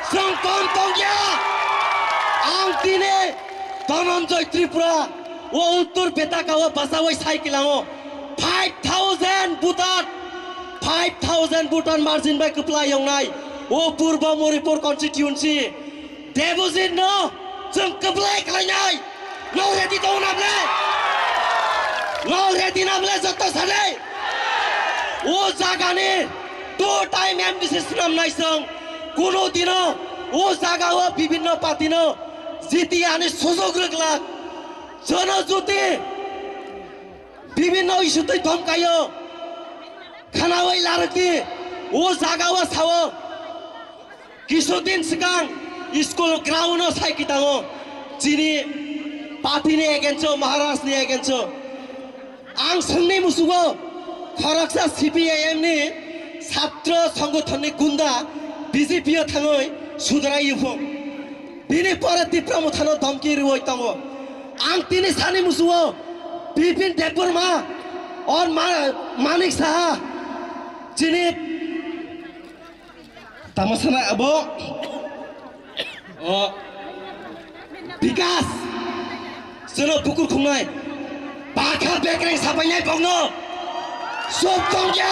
Chwng kom tongya. Ang tini Dhananjay Tripura o Uttor Betaka o basawi sai kilango five thousand voter, five thousand voter margin bai kwplai yongnai o Purbo Moripur constituency. Debojit no chwng kwplai khlainai. No ready tong na ble? No ready na ble joto sale? O jagani two time M D C swnam nai chwng. Kuno dino o jaga o bibinno party no jiti ani sujog rwglak. Jono joti bibinno issue twi thomkaio. Khanawi larwkti o jaga o sao. Kisu din swkang school ground o sai kitango chini party ni against o, Maharaj ni against o. Ang swngni musugo khoroksa C P I M ni satro songothon ni gunda B J P o thangwi sudrai yupho. Bini pore Tipra Mothano dhomki rwoi tongo. Ang tini sani musugo Bipin Debbarma or Ma-, Manik Saha chini Tamo sana abo. O. Bikas. Sono bukur khungnai. Bakha bekreng sapainai bongno. Sop tongya.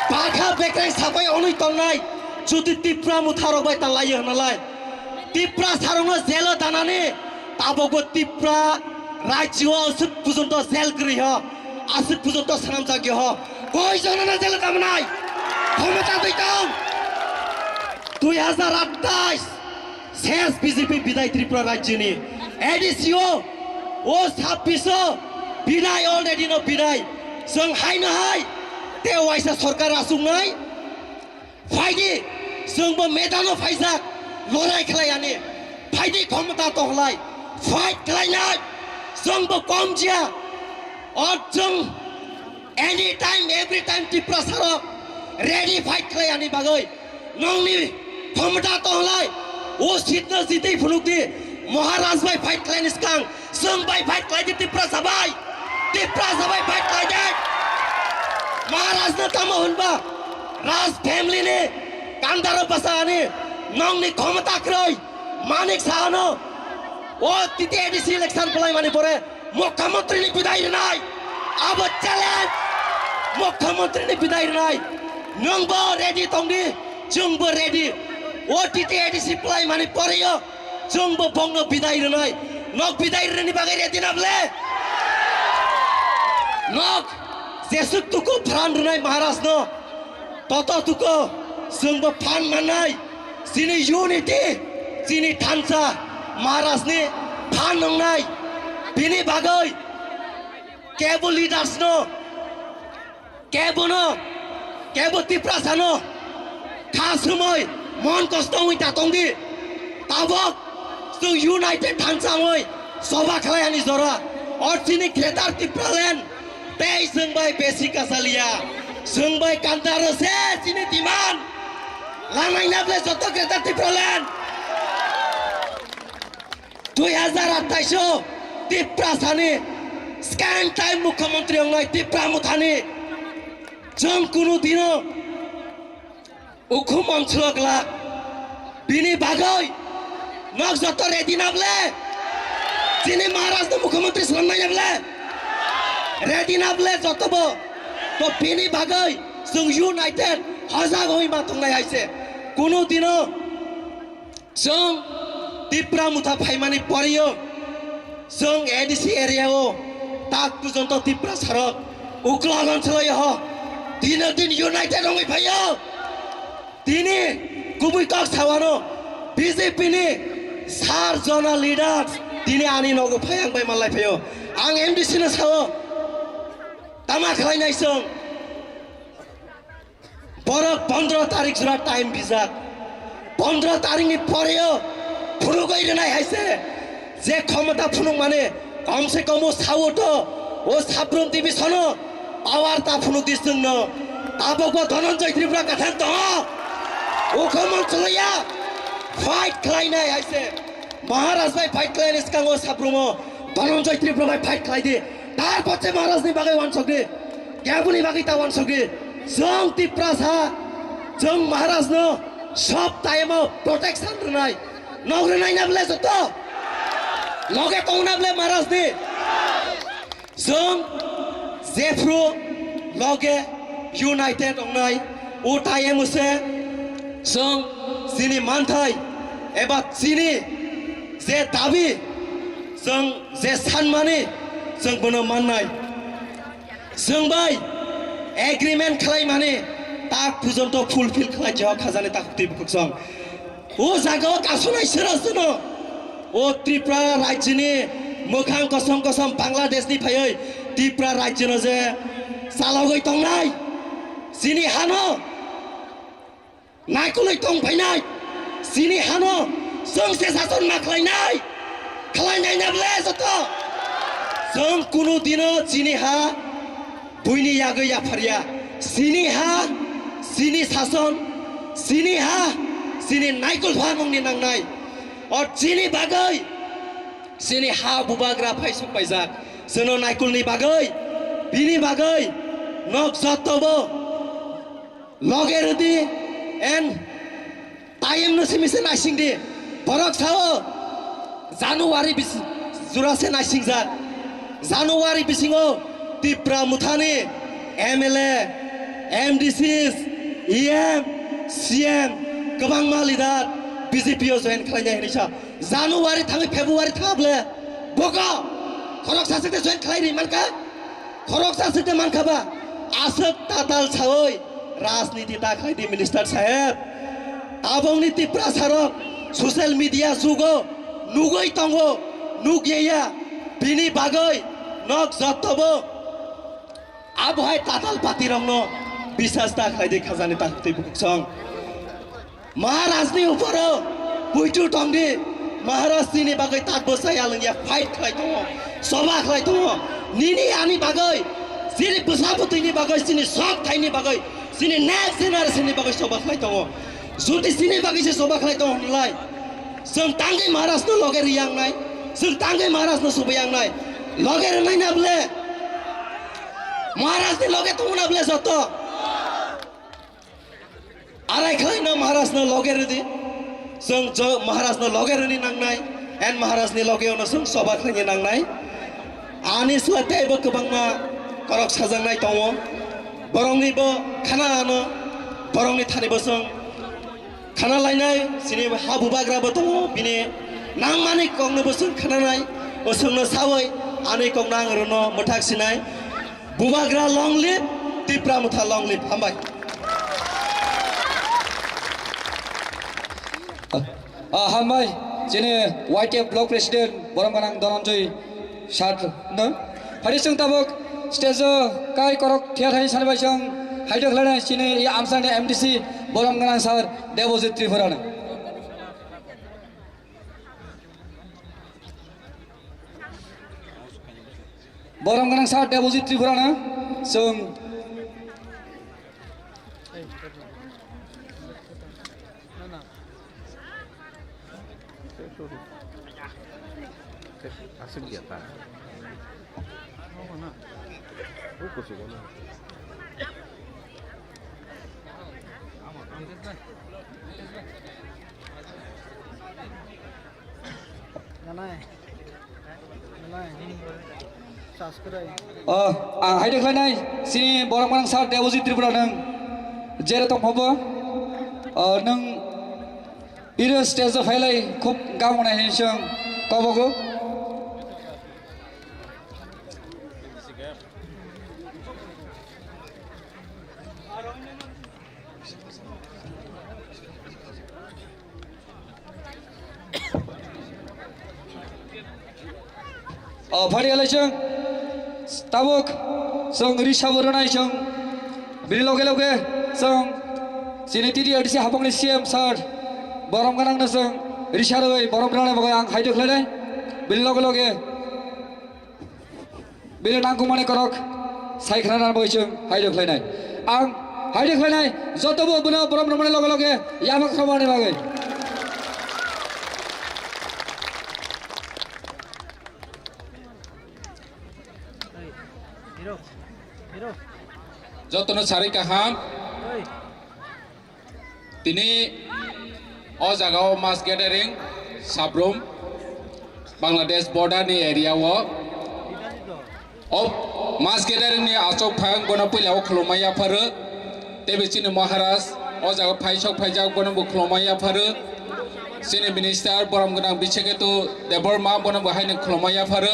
Bakha bekreng sapai onui tongnai. Jodi Tipra Motharok bai tanglaiyo hwnalai. Tipra sarokno jelo danani. Tabokbo Tipra rajyo aswk pujonto jel kwrwi ho, aswk pujonto swnamjak yo ho. Koi jonano jel tamnai? Khomota twi tong. Dui hazar athais ses B J P bidai Tripura rajyoni A D C o, o sabbish o bidai already no bidai. Chwng hai no hai te waisa sorkar aswknai. Phaidi, chwngbo medano phaijak, lorai khlai ani. Phaidi khomota tongkhlai, fight khlainai. Chwngbo kom jia. O chwng anytime, every time Tiprasarok ready fight khlai ani bagwi. Nongni khomota tongkhlai, o seat no jitwi phunukdi. Maharaj bai fight khlaini swkang. Chwng bai fight khlai di Tiprasa bai. Tiprasa bai fight khlai di. Maharaj no tamo hwnba Raj family ni kandaro basa ani nongni khomota kwrwi Manik Saha no o T T A D C election kwlai mani pore Mukhyamantri ni bidai rwnai. Abo challenge Mukhyamantri ni bidai rwnai. Nwng bo ready tong di, chwng bo ready. O T T A D C kwlai mani pore yo. Chwng bo bongno bidai rwnai. Nok bidai rwnani bagwi ready na ble? Nok jesuk tuku phan rwnai Maharaj no. Toto tuku chwng bo phan mannai. Chini unity, chini thansa Maharaj ni phan wngnai. Bini bagwi kebo leaders no Kebono, kebo Tiprasano kha sumoi mon kosto wngwi ta tongdi. Tabok chwng united thansa wngwi soba khlai ani jora. O chini Greater Tipraland tei chwng bai besi kasalia. Chwng bai kandaro se chini demand. Lanai na ble joto Greater Tipraland. Dui hazar athais o Tiprasani second time Mukhyamantri wngnai Tipra Mothani. Chwng kunu dino Ukhum ongchlo glak. Bini bagwi nok joto ready na ble? Chini Maharaj no Mukhyamantri swnam nai na ble? Ready na ble joto bo? To bini bagwi chwng united hojak oi ma tongnai hai se. Kunu dino chwng Tipra Motha phaimani porio chwng A D C area o tak pujonto Tipra sarok ukla gonchlo ho. Dino din united ongwi phaio. Tini kubui kok sawano B J P ni sar jona leaders tini ani nogo phai ang bai malai phaio. Ang M D C no sao tama khlai nai song. Borok pondro tarik jora time bijak. Pondro tarik ni poreo phunugoi rwnai hai se. Je khomota phunuk mane kom se kom o sao to o Sabrum division o power ta phunuk di chwngno. Tabok bo Dhananjay Tripura kathan tongo. Ukhum ongchloya fight khlainai hai se. Maharaj bai fight khlainai swkango Sabrumo Dhananjay Tripura bai fight khlai di. Tar poche Maharaj ni bagwi wansok di. Keboni bagwi ta wansok di. Chwng Tiprasa, chwng Maharaj no sob time o protection rwnai. Nok rwnai na ble joto. Loge tong na ble Maharaj ni. Chwng jephru loge united ongnai, o time se chwng chini manthai eba chini je dabi, chwng je sanmani, chwng bono mannai. Chwng bai agreement khlaimani tak pujonto fulfill khlai jao khajani tak twi bukhuk chwng. O jagao kasunai sera seno. O Tripura rajyoni mwkhang kosom kosom Bangladesh ni phaiwi Tripura rajyono je chalogwi tongnai. Chini hano naikolwi tong phainai. Chini hano chwng se sason ma khlainai. Khlainai na ble joto. Chwng kunu dino chini ha buini yagwi yapharya. Chini ha, chini sason, chini ha, chini naikol phanungni nangnai. O chini bagwi, chini ha bubagra phaisuk paijak. Chwngno naikolni bagwi, bini bagwi, nok jotobo loge rwdi, en Time no simi se naising di. Borok sao January bis-, jura se naisingjak. January bisingo Tipra Mothani M L A, M D Cs, E M, C M, kwbangma leader B J P o join khlainai hinwi sa. January thangwi February thangble bogo khoroksa se join khlai ri mankha. Khoroksa site mankha ba, aswk tatal sawi rajniti ta khlai di minister saheb. Tabokni Tiprasa rok social media jugo nugwi tongo, nugya ya, bini bagwi nok jotobo abohai tatal pati rokno bisas ta khlai di khajani ta twi bukuksong. Maharaj ni uporo buitu tongdi. Maharaj nini bagwi tak bwsai alwngya fight khlai tongo, soba khlai tongo. Nini ani bagwi, chini bwsa bwtwini bagwi, chini sok thaini bagwi, chini next generation ni bagwi soba khlai tongo. Jodi chini bagwi se soba khlai tongo hwnlai, chwng tangwi Maharaj no loge riyang nai, chwng tangwi Maharaj no subiyang nai, loge rwnai na ble? Maharaj ni loge tongo na ble joto? Arai khlai no Maharaj no loge rwdi. Chwng jo Maharaj no loge rwni nangnai. En Maharaj ni loge ono chwng soba khlaini nangnai. Ani sula teibo kwbangma korok sajaknai tongo. Borokni bo khana ano, borokni thani bo chwng khana lainai. Chini ha bubagra bo tongo, bini nangmani kokno bo chwng khananai. O chwngno sawi ani kokno ang rwno mwthak sinai. Bubagra long live, Tipra Motha long live. Hambai. Ah, hambai, chini Y T F block president, borom gwnang Dhananjay sir no. Phari chwng tabuk stage o kai korok thia thai sani bai chwng haidok khlainai chini i amsani M D C, borom gwnang sir Debojit Tripura no. Borom gwnang sir Debojit Tripura no chwng. Aswk ya ta. O kuchugo no. Nanai. Nanai. Subscribe. Oh, ang haide khlainai, sini borok manang sir Debojit Tripura nang jere tong hobo. Oh, nang iro stage o phailai khub gamung nai hinsong kobogo. O, phari alai chwng tabuk chwng risa bo rwnai chwng bini loge loge chwng chini T T A D C hapungni C M sir borom gwnangno chwng risa rwui borom rwnai bagwi ang haide khlainai bini loge loge. Bini nangkukmani korok sai khna nang bagwi chwng haide khlainai. Ang haide khlainai jotobo bono borom rwmani loge loge yapha khamani bagwi. Jotono sari kaham. Tini o jaga o mass gathering sabrum Bangladesh border ni area o. O mass gathering ni achuk phang bono puila o khulumai yapharo. Tei bo chini Maharaj o jaga phaisok phaijak bono bo khulumai yapharo. Chini minister borom gwnang Bisheketu Debbarma bono bo haino khulumai yapharo.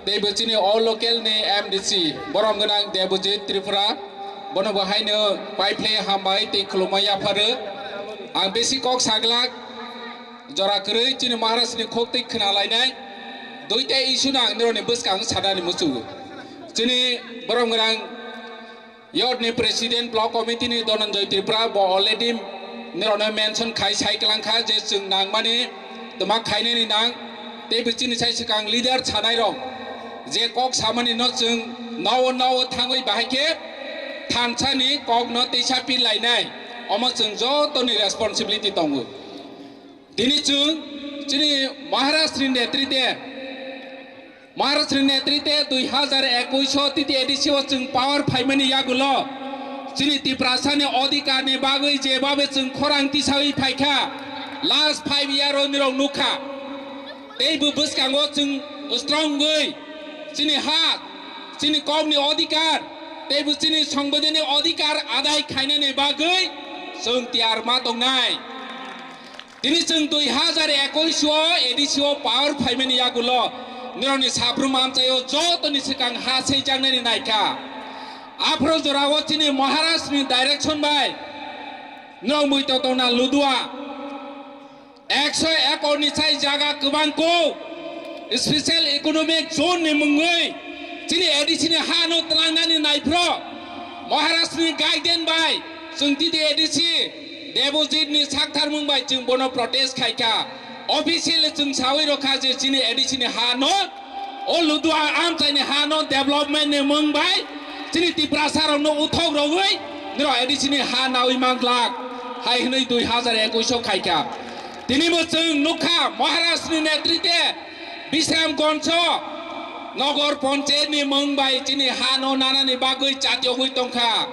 Tei bo chini o local ni M D C borom gwnang Debojit Tripura. Bono bo haino paiphlai hambai tei khulumai yapharo. Ang besi kok saglak, jora kwrwi chini Maharaj ni khok tei khna lainai. Duita issue no ang nirokni bwskang sanani muchungo. Chini borom gwnang youth ni president, block committee ni Dhananjay Tripura bo already nirokno mention khai sai kwlangkha je chwng nangmani twma khainani nang, tei bo chini sai swkang leader sanai rok je kok samani no chwng nao nao thangwi bahai khe thansa ni kok no teisa pil lainai, omo chwng joto ni responsibility tongo. Tini chwng chini Maharaj ni netrite Maharaj ni netrite dui hazar ekush o T T A D C o chwng power phaimani yagulo chini Tiprasa ni odhikar ni bagwi jebabe chwng khorang tisawi phaikha, last five year o nirok nukha. Tei bo bwskango chwng strong wi chini ha, chini kok ni odhikar, tei bo chini songbidan ni odhikar adai khainani bagwi chwng tiyar ma tongnai. Tini chwng dui hazar ekush o A D C o power phaimani yagulo nirokni sabrum amchaio jotoni swkang ha seijaknani naikha. Aphro jorao chini Maharaj ni direction bai nirok muitok tongna ludua. Ekso ekor ni chai jaga kwbang ko special economic zone ni mungwi chini A D C ni ha no tlangnani naiphro Maharaj ni guidance bai chwng T T A D C Debojit ni saktharmung bai chwng bono protest khaikha. Officially chwng sawi rokha je chini A D C ni ha no, o Ludua amchai ni ha no development ni mung bai chini Tiprasa rok no uthok rogwi niro A D C ni ha nawi manglak hai hwnwi dui hazar ekush o khaikha. Tini bo chwng nukha Maharaj ni netrite Bisramganj o Nogor Panchayat ni mung bai chini ha no nanani bagwi chatiogwi tongkha.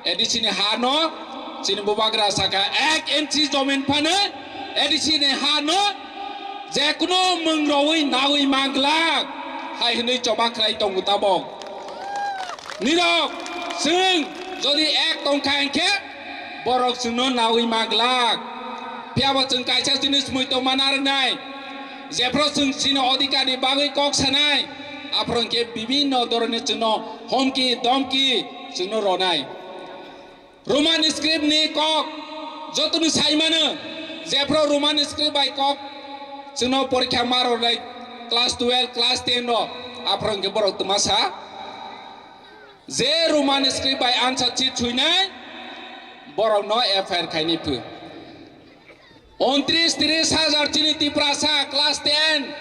A D C ni ha no chini bubagra saka ek inchi jomin phano A D C ni ha no jekunu mung rowi nawi manglak hai hwnwi choba khlai tongo tabok. Nirok chwng jodi ek tongkha hinkhe borok chwngno nawi manglak. Phiyaba chwng kaisa jinis muitok mana rwnai. Jephru chwng chini odhikar ni bagwi kok sanai, aphuru hinkhe bibinno dhoroni chwngno homki domki chwngno ronai. Roman script ni kok jotoni saimano, jephru Roman script bai kok chwngno porikha ma ronai class twelve, class ten ro, aphuru hinkhe borok twma sa. Je Roman script bai answer sheet suinai, borokno F I R khaini phu. Untris tris hajar chini Tiprasa class ten,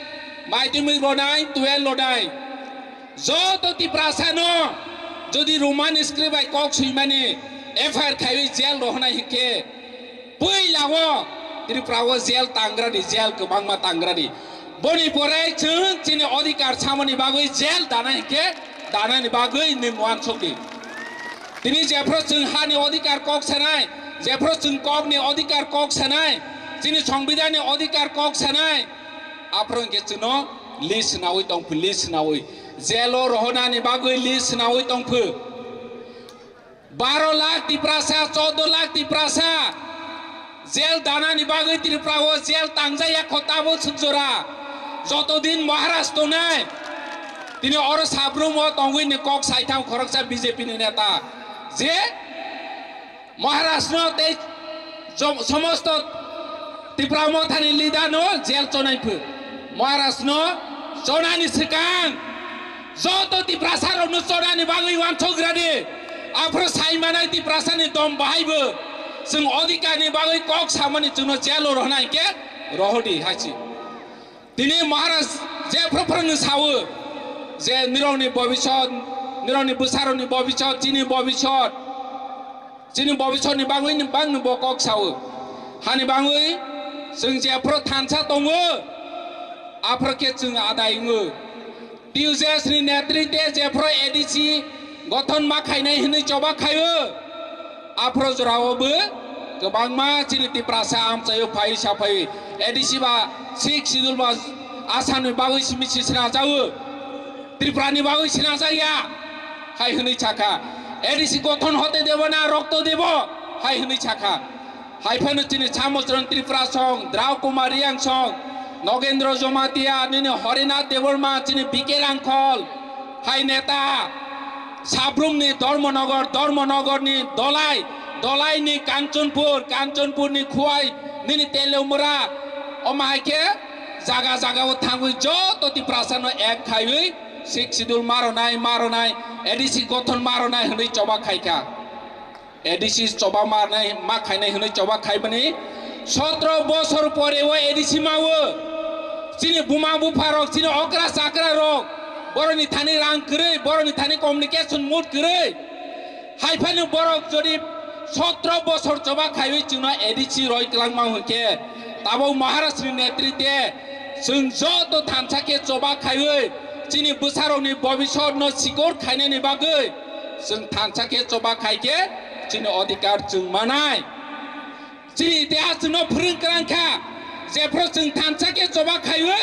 madhyamik ronai, twelve ronai. Joto Tiprasa no jodi Roman script bai kok suimani F I R khaiwi jail rohonai hinkhe, puila o Tripura o jail tangrani, jail kwbangma tangrani. Boni pore chwng chini odhikar samani bagwi jail dana hinkhe danani bagwi nwng uansukdi. Tini jephru chwng hani odhikar kok sanai, Jephru chwng kokni odhikar kok sanai, chini songbidanni odhikar kok sanai, aphru hwnkhe chwngno list sinaui tongphi, list sinaui. Jelo rohonani bagwi list sinaui tongphi. Baro lakh Tiprasa, choudo lakh Tiprasa jel danani bagwi Tripura o jel tangjaya kho tabuk swk jora. Joto din Maharaj tongnai, tini oro sabrum o tongwi ni kok saithang khoroksa B J P ni neta je Maharaj no tei jom-, somosto Tipra Mothani leader no jel chonai phu. Maharaj no chonani swkang joto Tiprasa rok no chonani bagwi uansuk radi. Aphuru sai manai Tiprasa ni dom bahai bo chwng odhikar ni bagwi kok samani chwngno jel o rohna hinkhe rohodi hai si. Tini Maharaj jephru phwrwngwi sawo je nirokni bobisot, nirokni bwsarokni bobisot, chini bobisot, chini bobisotni bagwi ni bangni bo kok sawo. Hani bagwi chwng jephru thansa tongo, aphru khe chwng adai wngo. T U J S ni netritwe jephru A D C gothon ma khainai hwnwi choba khaio. Aphro jorao bo kwbangma chini Tiprasa amchaio phai saphai A D C ba sixth schedule ba Assam ni bagwi simi si sina jago, Tripura ni bagwi sina jaya hai hwnwi sakha. A D C gothon hote debo na rokto debo hai hwnwi sakha. Hai phano chini Samochron Tripura song, Drau Kumar Riang song, Nogendro Jomatia, nini Horinath Debbarma, chini B K Rangkhol, hai neta, Sabrumni Dharmanagar, Dharmanagarni Dolai, Dolaini Kanchanpur, Kanchanpurni Khuwai, nini Teliamura, omo hai khe jaga jagao thangwi joto Tiprasano ek khaiwi sixth schedule maronai, maronai, A D C gothon maronai hwnwi choba khaikha. A D C choba marnai, ma khainai hwnwi choba khaimani sotro bosor pore o A D C mawo. Chini buma bupha rok, chini okra chakra rok, boroni thani rang kwrwi, boroni thani communication mode kwrwi. Hai phano borok jodi sotro bosor choba khaiwi chwngno A D C roi kwlangma hwnkhe, tabok Maharaj ni netritwe chwng joto thansa khe choba khaiwi chini bwsarokni bobisotno sikor khainani bagwi chwng thansa khe choba khai khe chini odhikar chwng manai. Chini itihas chwngno phwrwng kwrang kha, jephru chwng thansa khe choba khaiwi,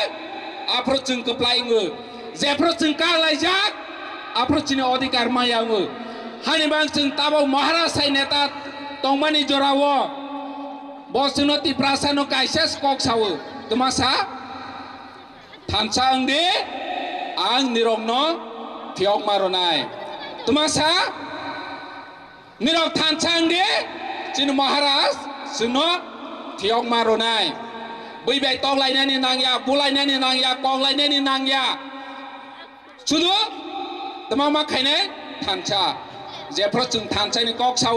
aphru chwng kwplai wngo, jephru chwng kak laijak, aphru chini odhikar maya wngo. Hani bang chwng tabok Maharaj hai neta tongmani jorao bo chwngno Tiprasano kaisa kok sao, twma sa? Thansa wng di, ang nirokno phiyokma rwnai. Twma sa? Nirok thansa wng di, chini Maharaj chwngno phiyokma rwnai. Bui bai toklainani nangya, bulainani nangya, koklainani nangya. Sudu twma ma khainai thansa. Jephru chwng thansani kok sao,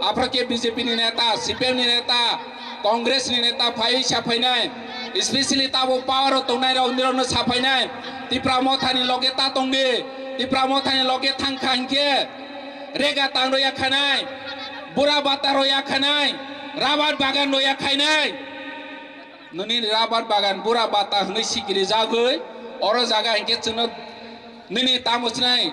aphru khe B J P ni neta, C P M ni neta, Congress ni neta phaiwi saphainai, especially tabuk power o tongnai rok nirokno saphainai, Tipra Mothani loge ta tongdi, Tipra Mothani loge thangkha hinkhe rega tang roya khanai, bura bata roya khanai, rabar bagan roya khainai. Nini rabar bagan bura bata hwnwi sikiri jagwi, oro jaga hinkhe chwngno nini tamo sinai,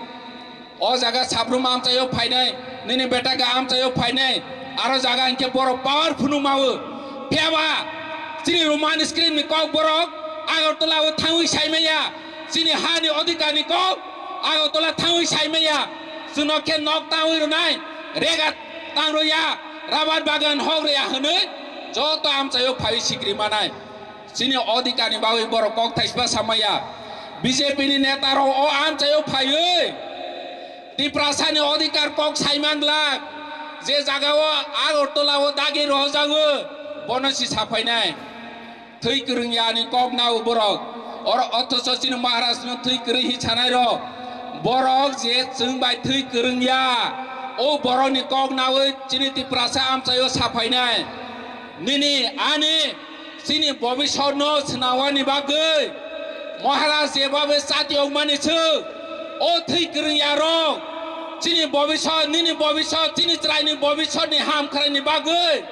o jaga Sabrum amchaio phainai, nini beta ga amchaio phainai, aro jaga hinkhe borok power phunuk mawo. Phiyaba chini Roman script ni kok borok Agartala o thangwi saimaya, chini hani odhikar ni kok Agartala thangwi saimaya, chwngno khe nok tangwi rwnai, rega tang roya, rabar bagan hok roya hwnwi joto amchaio phaiwi sikiri manai. Chini odhikar ni bagwi borok kok thaisba samaya. B J P ni neta rok o amchaio phaiwi Tiprasa ni odhikar kok saiman glak, je jaga o Agartala o dagi rohojago, bono si saphainai. Thwi kwrwng ya ni kok nao borok. Oro othocho chini Maharaj no thwi kwrwi hi sanai rok. Borok je chwng bai thwi kwrwng ya, o borok ni kok nawi chini Tiprasa amchaio saphainai. Nini ani chini bobisotno swnawani bagwi Maharaj jebabe chati ongmani se o thwi kwrwng ya rok. Chini bobisot, nini bobisot, chini chwraini bobisotni ham khwraini bagwi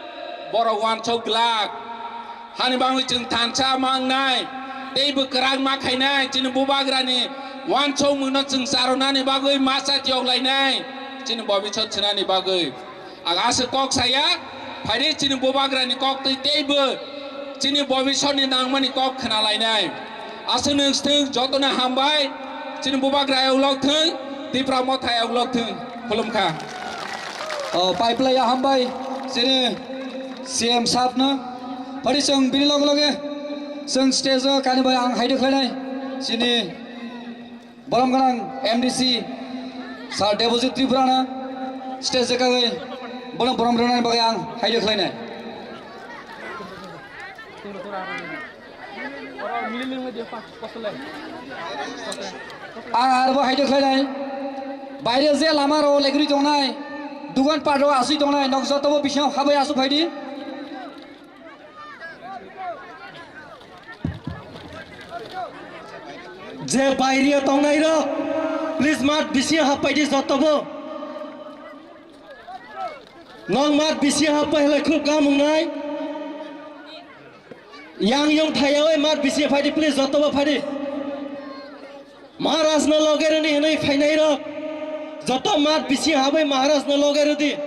borok uansuk glak. Hani bagwi chwng thansa mangnai, teibo kwrak ma khainai, chini bubagrani uansukmungno chwng charwnani bagwi masa tiyok lainai, chini bobisot swnani bagwi. Ang aswk kok saya, phaidi chini bubagrani kok twi teibo chini bobisotni nangmani kok khna lainai. Aswk nwng swthwng jotono hambai, chini bubagra ayok lok thwng, Tipra Motha ayok lok thwng. Khulumkha. O, pipeline ya hambai, chini C M sahab no. Phaidi chwng bini loge loge chwng stage o kani bai ang haide khlainai. Chini Borom gwnang M D C Sir Debojit Tripura no stage kagwi bono borom rwnani bagwi ang haide khlainai. Ang arbo haide khlainai. Baire je lama rok legri tongnai, dugan pat rok asui tongnai, nok jotobo bising habwi asuk phaidi. Je bairiya tongnai rok, please mat bisi happai di jotobo. Nong mat bisi happai halai khub kaham wngnai. Yang yong thayawai mat bisi phai di, please jotobo phai di. Maharaj no loge rwni hwnwi phainai rok, joto mat bisi habai Maharaj no loge rwdi.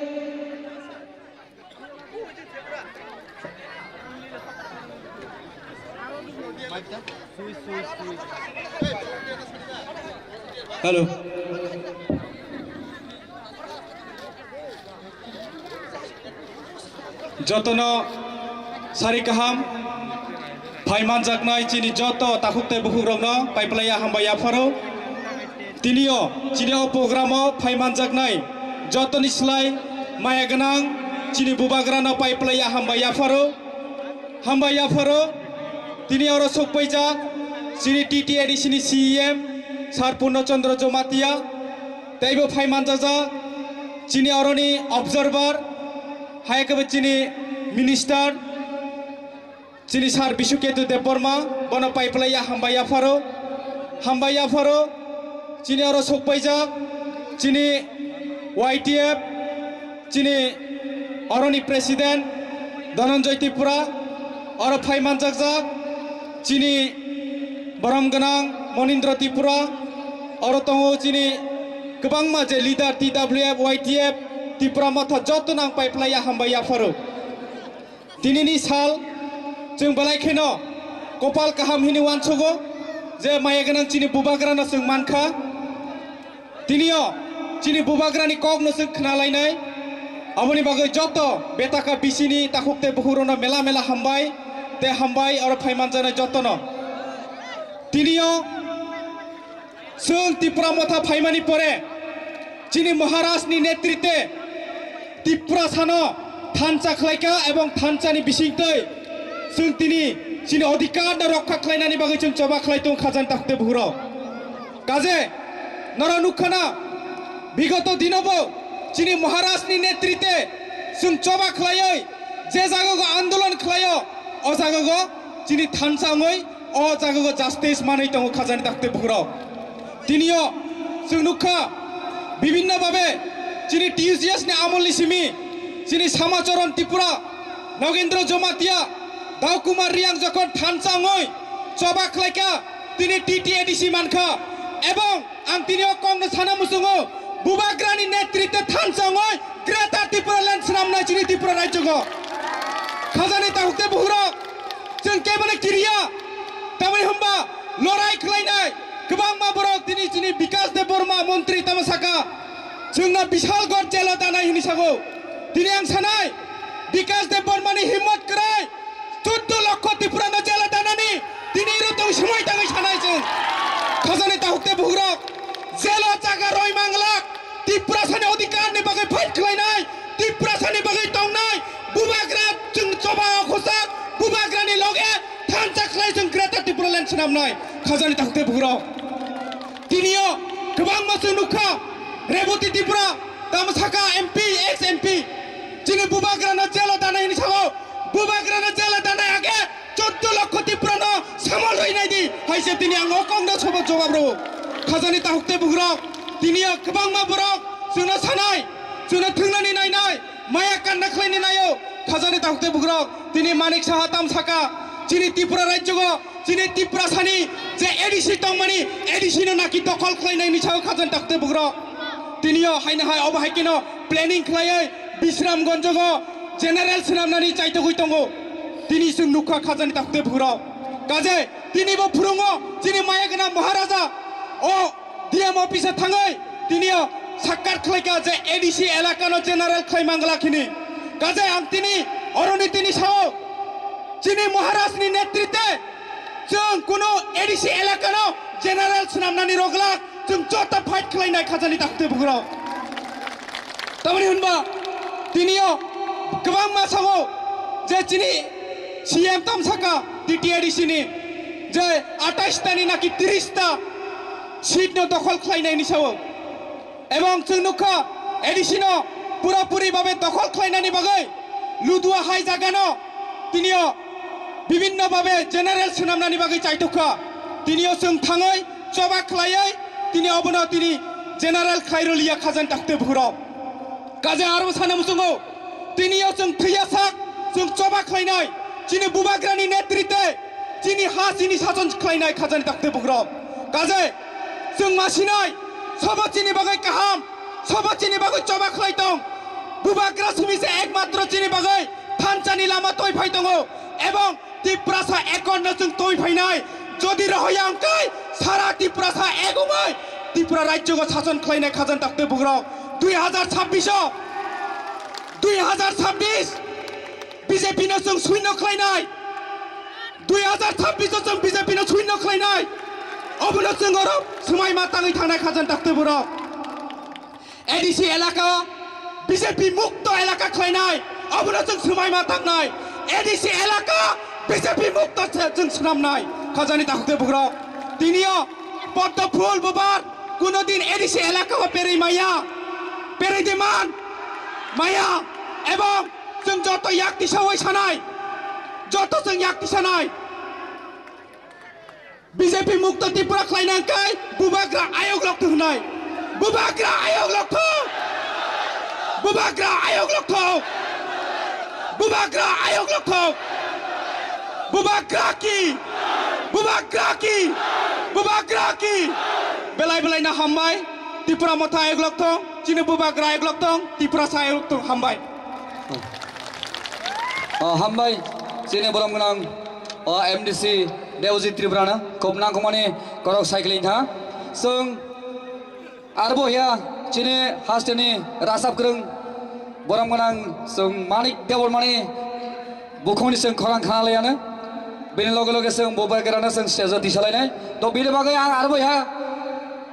Hello. Jotono sari kaham. Phai manjaknai chini joto takhuk tei bukhukrokno paiplaiya hambai yapharo. Tinio chini o programo phai manjaknai jotoni slai maya gwnang chini bubagrano paiplaiya hambai yapharo. Hambai yapharo tini oro sokpaijak chini T T A D C ni C E M Sir Purno Chandra Jamatia teibo phai manjajak chini oroni observer hai khe bo chini minister. Chini Sir Bishuketu Debbarma, bono paiplaiya hambai yapharo, hambai yapharo, chini oro sokpaijak, chini Y T F, chini oroni President Dhananjay Tripura, oro phai manjakjak, chini borom gwnang Monindra Tripura, oro tongo chini kwbangma je leader T W F, Y T F, Tipra Motha jotono ang paiplaiya hambai yapharo. Tinini sal chwng belai kheno kopal kaham hini uansugo je maya gwnang chini bubagrano chwng mankha. Tinio chini bubagrani kokno chwng khna lainai. Aboni bagwi joto betaka bisini takhuk tei bukhukrokno mela mela hambai tei hambai oro phai manjaknai jotono. Tinio Chwng Tipra Motha phaimani pore chini Maharaj ni netritwe Tiprasano thansa khlaikha ebong thansani bisingtwi chwng tini chini odhikar no rokha khlainani bagwi chwng choba khlai tongo khajani takhuk tei bukhukrok. Kaje norok nukkhana bigoto dinobo chini Maharaj ni netritwe chwng choba khlaiwi je jagogo andolon khlaio o jagogo chini thansa wngwi o jaga o justice manwi tongo khajani takhuk tei bukhukrok. Tinio chwng nukha bibinno babe chini T U J S ni amolni simi chini Samacharan Tripura, Nagendra Jamatia, Dao Kumar Reang jokhon thansa wngwi choba khlaikha tini T T A D C mankha ebong ang tini o kokno sana muchungo bubagrani netritwe thansa wngwi Greater Tipraland swnamnai chini Tripura rajyogo. Khajani takhuk tei bukhukrok chwng kebono kiriya. Tamoni hwnba lorai khlainai kwbangma borok tini chini Bikas Debbarma montri tamo saka chwngno Bishalgarh jelo danai hwnwi sago. Tini ang sanai Bikas Debbarmani himmot kwrwi chuddo lokho Tripurano jela danani tini iro tong swmai tangwi sanai chwng. Khajani takhuk tei bukhukrok jelo jaga roi manglak Tiprasani odhikarni bagwi fight khlainai, Tiprasani bagwi tongnai, bubagra chwng choba o khusa, bubagrani loge thansa khlai chwng Greater Tipraland swnamnai khajani takhuk tei bukhukrok. Tinio kwbangma chwng nukha, Rebati Tripura, tamo saka M P, ex M P, chini bubagrano jelo danai hwnwi sao, bubagrano jelo danai age chuddo lokho Tiprano samol rwi nai di, hai se tini ang o kokno sobo jobab rwo. Khajani takhuk tei bukhukrok, tini o kwbangma borok chwngno sanai, chwngno thwngnani nainai, maya kanna khlaini naio. Khajani takhuk tei bukhukrok, tini Manik Saha tam saka, chini Tripura rajyogo, chini Tiprasani je A D C tongmani, A D C no naki dokhol khlainai ni sao khajani takhuk tei bukhukrok. Tini o haino hai obo hai kheno planning khlaiwi Bisramganjo general swnamnani chaitogwi tongo. Tini chwng nukha khajani takhukde bukhurok. Kaje tini bo phurungo chini maya gwnang Maharaja o D M office thangwi tini o sakkar khlaikha je A D C elakano general khlai mangla khini. Kaje ang tini oroni tini sao chini Maharajni netritwe chwng kuno A D C elakano general swnamnani rogla chwng joto fight khlainai khajani takhukde bukhurok. Tamoni hwnba tinio kwbangma sao je chini C M tamsaka T T A D C ni je atais ta ni naki tris ta seat no dokhol khlainai ni sao. Ebong chwng nukha A D C no pura puri babe dokhol khlainani bagwi Ludua hai jagano tinio bibinno babe general swnamnani bagwi chaitukha. Tinio chwng thangwi choba khlaiwi tini obono tini general khlai rwliya khajani takhukde bukhurok. Kaje aro sana muchungo tinio chwng thwiya sak chwng choba khlainai chini bubagrani netritwe chini ha chini sason khlainai khajani takhukde bukhurok. Kaje chwng masinai sobo chini bagwi kaham, sobo chini bagwi choba khlai tong. Bubagra simi se ekmatro chini bagwi thanchani lama toi phai tongo. Ebong Tiprasa ekon no chwng toi phainai. Jodi rohoya wngkhe sara Tiprasa ek wngwi Tripura rajyo go sason khlainai khajani takhukde bukhurok. Dui hazar chabbish o, dui hazar chabbish B J P no chwng suino khlainai. Dui hazar chabbish o chwng B J P no suino khlainai. Obono chwng oro swmai ma tangwi thangnai khajani takhukde bukhurok. A D C elaka B J P mukto elaka khlainai, obono chwng swmai ma tangnai. A D C elaka B J P mukto se chwng swnamnai khajani takhukde bukhurok. Tinio poddo phul bubar kuno din A D C elaka o perwi maya, perwi de man maya, ebong chwng joto yak tisawi sanai, joto chwng yak tisanai. B J P mukto Tripura khlaina hwnkhe bubagra ayok lokthok hwnai. Bubagra ayok lokthok. Bubagra ayok lokthok. Bubagra ayok lokthok. Bubagra ki. Bubagra ki. Bubagra ki. Belai belai no hambai. Tripura motha ayok lokthok. Chini bubagra ayok lokthok. Tiprasa ayok lokthok. Hambai. O, hambai. Chini borom gwnang. O M D C Debojit Tripura no khub nangkukmani korok cycling tha. Chwng arbo hiya chini hasteni rasap kwrwng borom gwnang chwng Manik Debbarmani bukhukni chwng khorang khna laiya no. Bini loge loge chwng bubagrano chwng stage o tisa lainai. To bini bagwi ang arbo hiya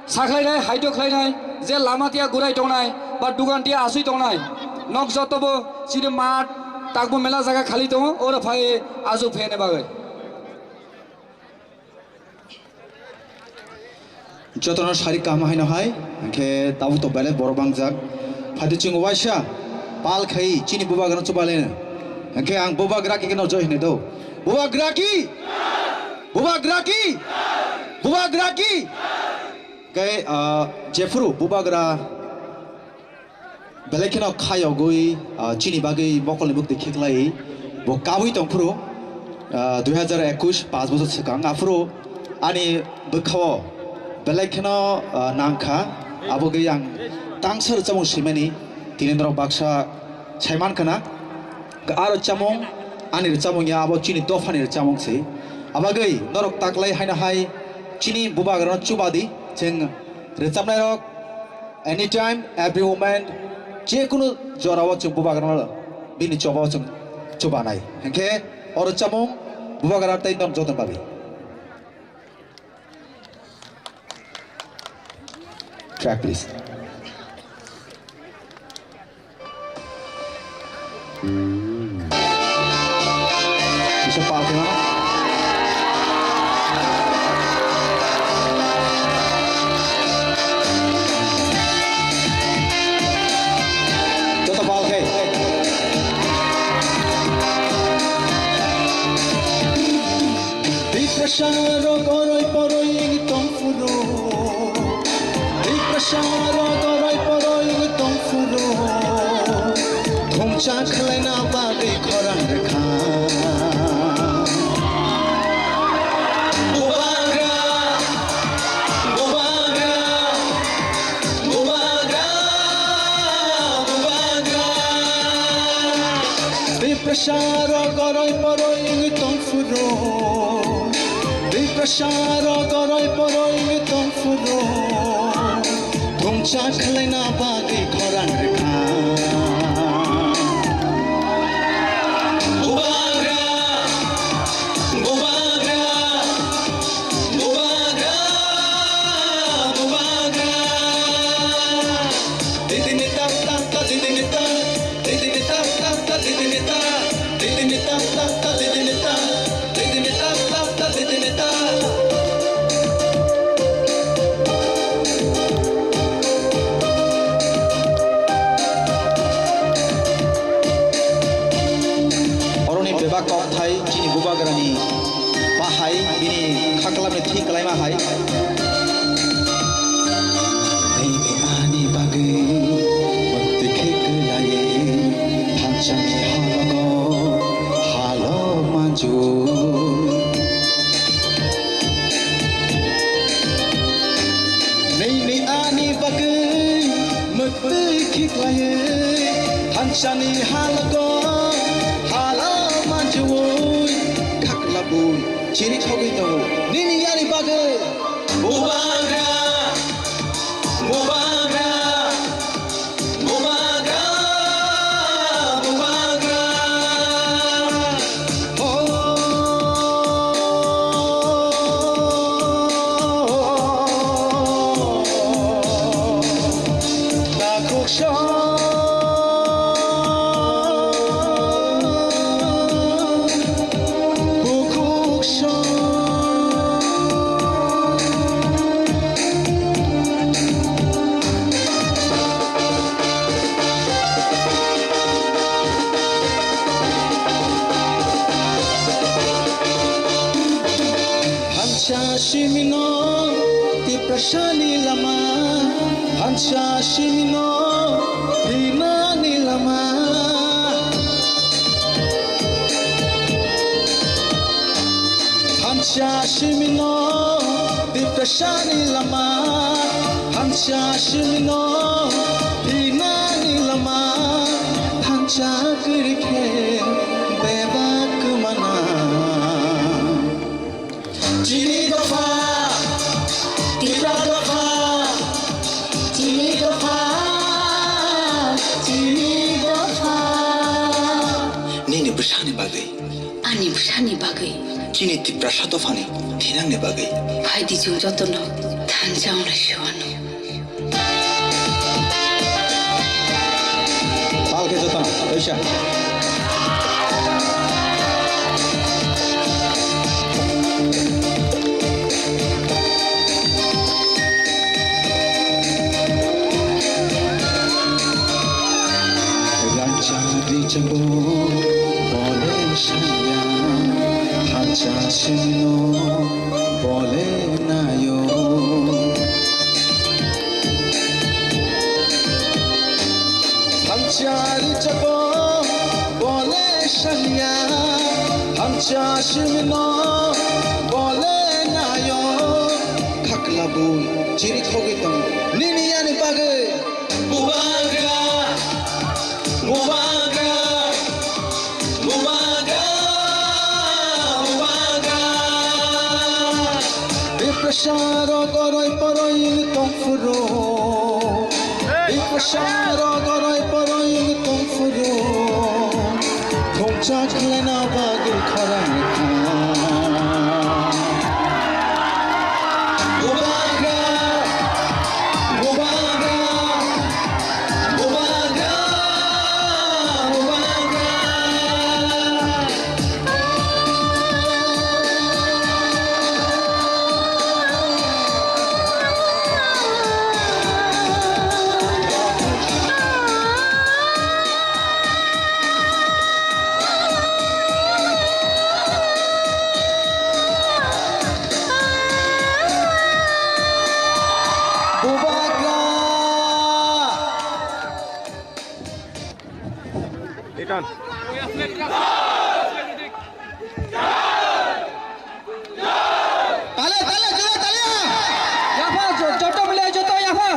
sakhlainai, haito khlainai, je lama tiya gurai tongnai, ba dugan tiya asui tongnai, nok jotobo chini mat takbo mela jaga khali tongo, oro phai ajuk phene bagwi. Jotono sari kaham haino hai, hwnkhe tabuk to belai borok bangjak. Phaidi chwng waisa pal khai chini bubagrano chubaleno. Hwnkhe ang bubagra ki keno joi hwnwi do. Bubagra ki! Bubagra ki! Bubagra ki! Hwnkhe, ah, jephuru bubagra belai kheno khayogwi, ah, chini bagwi mokolni bwkhtwi kheklai bo kabwi tongphuru, ah, dui hazar ekush, panch bochor swkang. Aphuru ani bwkhao belai kheno, ah, nangkha, abogwi ang tangsa rwchapmung swimani tini norok baksa saimankha na. A rwchapmung ani rwchapmung ya, abo chini dophani rwchapmung se. Abagwi norok taklai haino hai chini bubagrano chubadi, chwng rwchapnairok anytime, every moment, jekunu jorao chwng bubagrano bini chobao chwng chubanai. Hinkhe oro chamung bubagra tei norok jotono bagwi. Track, please. Kisa pal khe mano. Joto pal khe. Tiprasa rok oroi poroi tong phuru. Tiprasa rok oroi poroi tong phuru. Thumcha khlaina bagwi khorang rwkha. Bubagra, bubagra, bubagra, bubagra. Tiprasa rok goroi poroi wngwi tong phuru, Tiprasa rok goroi poroi wngwi tong phuru, thumsa khlaina bagwi khorang rwkha. Bubagra, Bubagra, Bubagra, Bubagra. Didini tak tak tak didini tak. Oroni bebak kok thai chini bubagrani bahai bini khaklamni thik kalaima hai. Nini ani bagwi mwktwi khe kwlaiwi thansani halogo halo manju. Nini ani bagwi mwktwi khe kwlaiwi thansani halogo halo manju. Khaklabwi chiri khogwi tongo nini ani bagwi. Bubagra, Bubagra, Bubagra, Bubagra. Oh, takhuk song. Bukhuk song. Thansa simino Tiprasani lama, thansa simino thinani lama. Thansa simino Tiprasani lama, thansa simino thinani lama, thansa kwrwi khe bebak kwmana. Chini dopha, Tipra dopha, chini dopha, chini dopha. Nini bwsani bagwi. Ani bwsani bagwi. Chini Tiprasa dophani thinangni bagwi. Phaidi chwng jotono thansa wngna suwano. Pal khe jotono, oisa. Rangchak rijabo bole saya, thansa sino bole nayo. Thansa rijabo bole saya, thansa sino bole nayo. Khaklabwi chiri khogwi tongo nini ani bagwi. Bubagra, Bubagra, Bubagra, Bubagra. Tiprasa rok goroi poroi wngwi tong phuru. Tiprasa rok goroi poroi wngwi tong phuru. Thumsa khlaina bagwi khorang kha. Bubagra, Bubagra, Bubagra, Bubagra. Bubagra. Return. Tale, tale, jora tale. Yapha, jo-, joto mile joto yapha.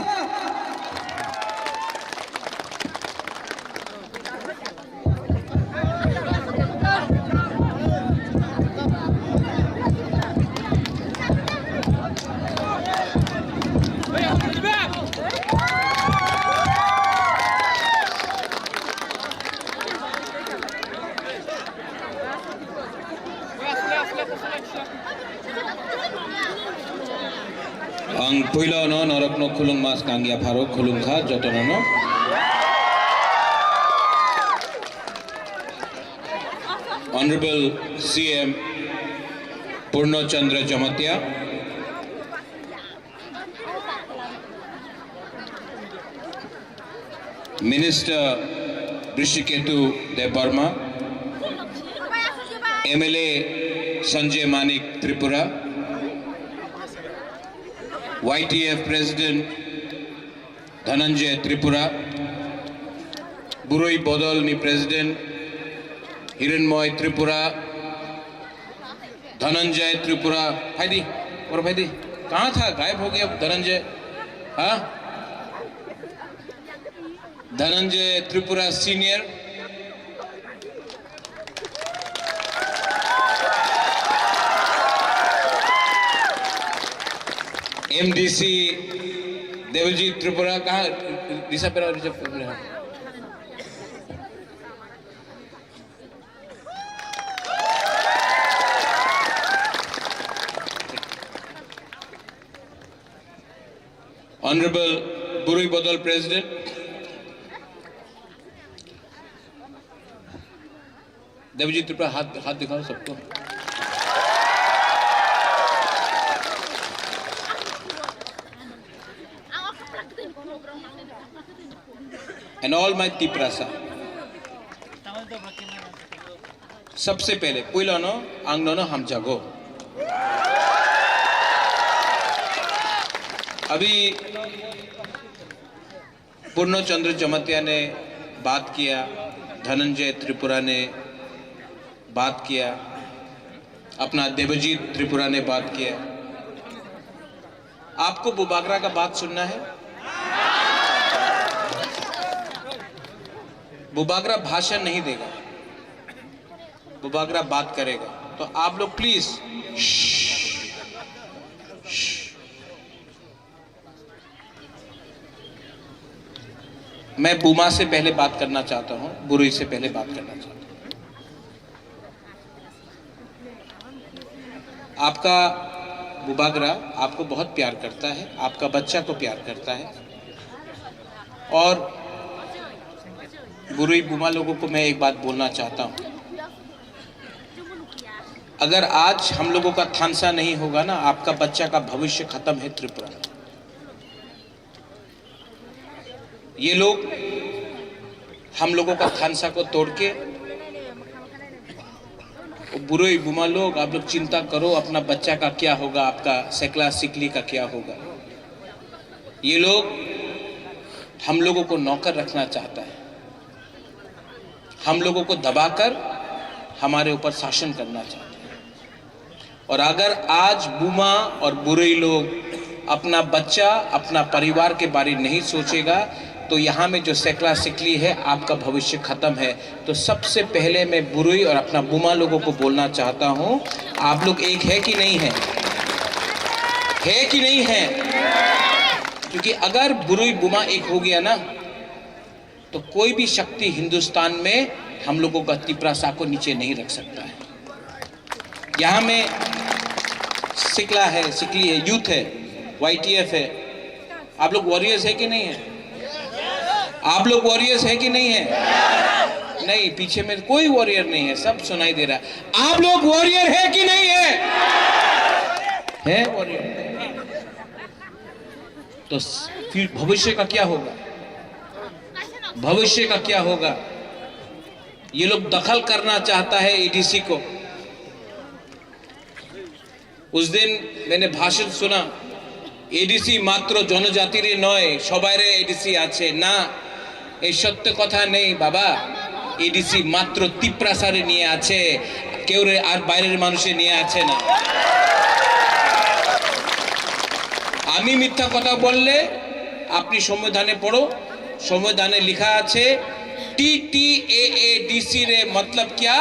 Ang puila no norok no khulung mas kangya pharo khulung kha joto no no. Honorable C M Purno Chandra Jamatia, Minister Hrishiketu Debbarma, M L A Sanjay Manik Tripura, Y T F President Dhananjay Tripura, Burui Bodol ni President Hiranmoy Tripura, Dhananjay Tripura, phaidi, oro phaidi. Kahan tha? Gayab ho gaya Dhananjay? Ha? Dhananjay Tripura Senior, M D C Debajit Tripura, kahan? Rishabh Tripura, Rishabh Tripura. Honorable Burui Bodol President, Debjit Tripura, हाथ, हाथ दिखाओ सबको। And all my Tiprasa. सबसे पहले puilano ang nono hamjago. अभी पूर्ण चंद्र जमातिया ने बात किया, धनंजय त्रिपुरा ने बात किया, अपना देवजीत त्रिपुरा ने बात किया। आपको बुबागरा का बात सुनना है? बुबागरा भाषण नहीं देगा, बुबागरा बात करेगा। तो आप लोग प्लीज, मैं बुमा से पहले बात करना चाहता हूँ, बुरुई से पहले बात करना चाहता हूँ। आपका बुबागरा आपको बहुत प्यार करता है, आपका बच्चा को प्यार करता है। और बुरुई बुमा लोगों को मैं एक बात बोलना चाहता हूँ, अगर आज हम लोगों का थानसा नहीं होगा ना, आपका बच्चा का भविष्य खत्म है त्रिपुरा। ये लोग हम लोगों का थानसा को तोड़ के, बुरुई बुमा लोग, आप लोग चिंता करो, अपना बच्चा का क्या होगा, आपका सेकला सिकली का क्या होगा। ये लोग हम लोगों को नौकर रखना चाहता है, हम लोगों को दबाकर हमारे ऊपर शासन करना चाहता है। और अगर आज बुमा और बुरुई लोग अपना बच्चा, अपना परिवार के बारे नहीं सोचेगा, तो यहाँ में जो सेकला सिकली है, आपका भविष्य खत्म है। तो सबसे पहले मैं बुरुई और अपना बुमा लोगों को बोलना चाहता हूँ, आप लोग एक है कि नहीं है? है कि नहीं है? क्योंकि अगर बुरुई बुमा एक हो गया ना, तो कोई भी शक्ति हिंदुस्तान में हम लोगों का तिपरासा को नीचे नहीं रख सकता है। यहाँ में सिकला है, सिकली है, यूथ है, वाईटीएफ है। आप लोग वॉरियर्स है कि नहीं है? आप लोग वॉरियर्स है कि नहीं है? नहीं, पीछे में कोई वॉरियर नहीं है, सब सुनाई दे रहा है। आप लोग वॉरियर है कि नहीं है? है वॉरियर। तो फिर भविष्य का क्या होगा? भविष्य का क्या होगा? ये लोग दखल करना चाहता है एडीसी को। उस दिन मैंने भाषण सुना, एडीसी मात्र जनजातिरे नय, सबाइरे एडीसी আছে। না, এই সত্য কথা নেই বাবা। এডিসি মাত্র তিপ্রাসারে নিয়ে আছে, কেউরে আর বাইরের মানুষে নিয়ে আছে না। আমি মিথ্যা কথা বললে আপনি সংবিধানে পড়ো, সংবিধানে লেখা আছে টিটিএএডিসি রে মতলব কিয়া?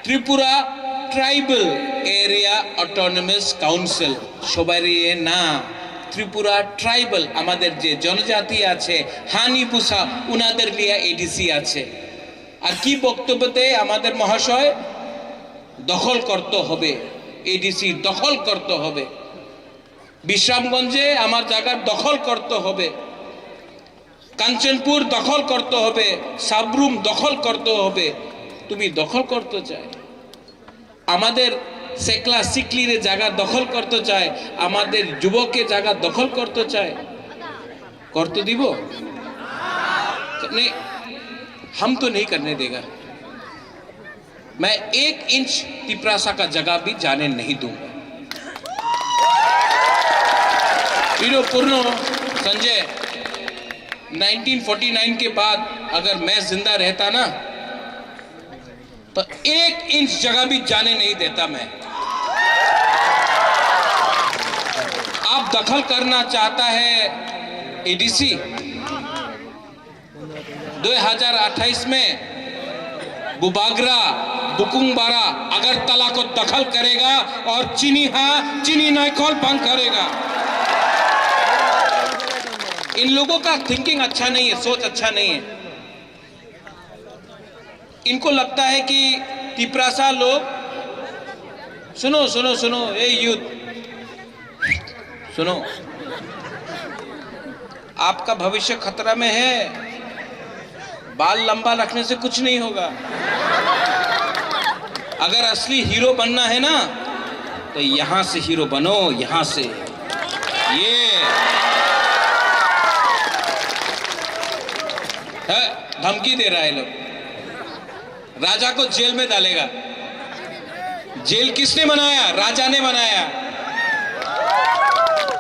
Tripura tribal area autonomous council. সবাইরে না, ত্রিপুরা ট্রাইবাল, আমাদের যে জনজাতি আছে, হানি পুসা, উনাদের লিয়া এডিসি আছে। আর কি বক্তব্যতে আমাদের মহাশয় দখল করতে হবে, এডিসি দখল করতে হবে। বিশ্রামগঞ্জে আমার জায়গা দখল করতে হবে, কাঞ্চনপুর দখল করতে হবে, সাবরুম দখল করতে হবে। তুমি দখল করতে চায়, আমাদের সেকলা সিকলিরে জায়গা দখল করতে চায়, আমাদের যুবকে জায়গা দখল করতে চায়, করতে দিব? नहीं, हम तो नहीं करने देगा। मैं एक इंच तिपरासा का जगह भी जाने नहीं दूंगा। You know, पूर्ण संजय, नाइनटीन फोर्टी नाइन के बाद अगर मैं जिंदा रहता ना, तो एक इंच जगह भी जाने नहीं देता मैं। आप दखल करना चाहता है एडीसी, दो हज़ार अट्ठाईस में बुबागरा, बुकुंगबारा, अगरतला को दखल करेगा और चिनी हाँ, चिनी नाइकॉल बंद करेगा। इन लोगों का थिंकिंग अच्छा नहीं है, सोच अच्छा नहीं है। इनको लगता है कि तिपरासा लोग, सुनो, सुनो, सुनो, ए यूथ, सुनो, आपका भविष्य खतरा में है। बाल लंबा रखने से कुछ नहीं होगा। अगर असली हीरो बनना है ना, तो यहाँ से हीरो बनो, यहाँ से। ये है, धमकी दे रहा है लोग। राजा को जेल में डालेगा। जेल किसने बनाया? राजा ने बनाया।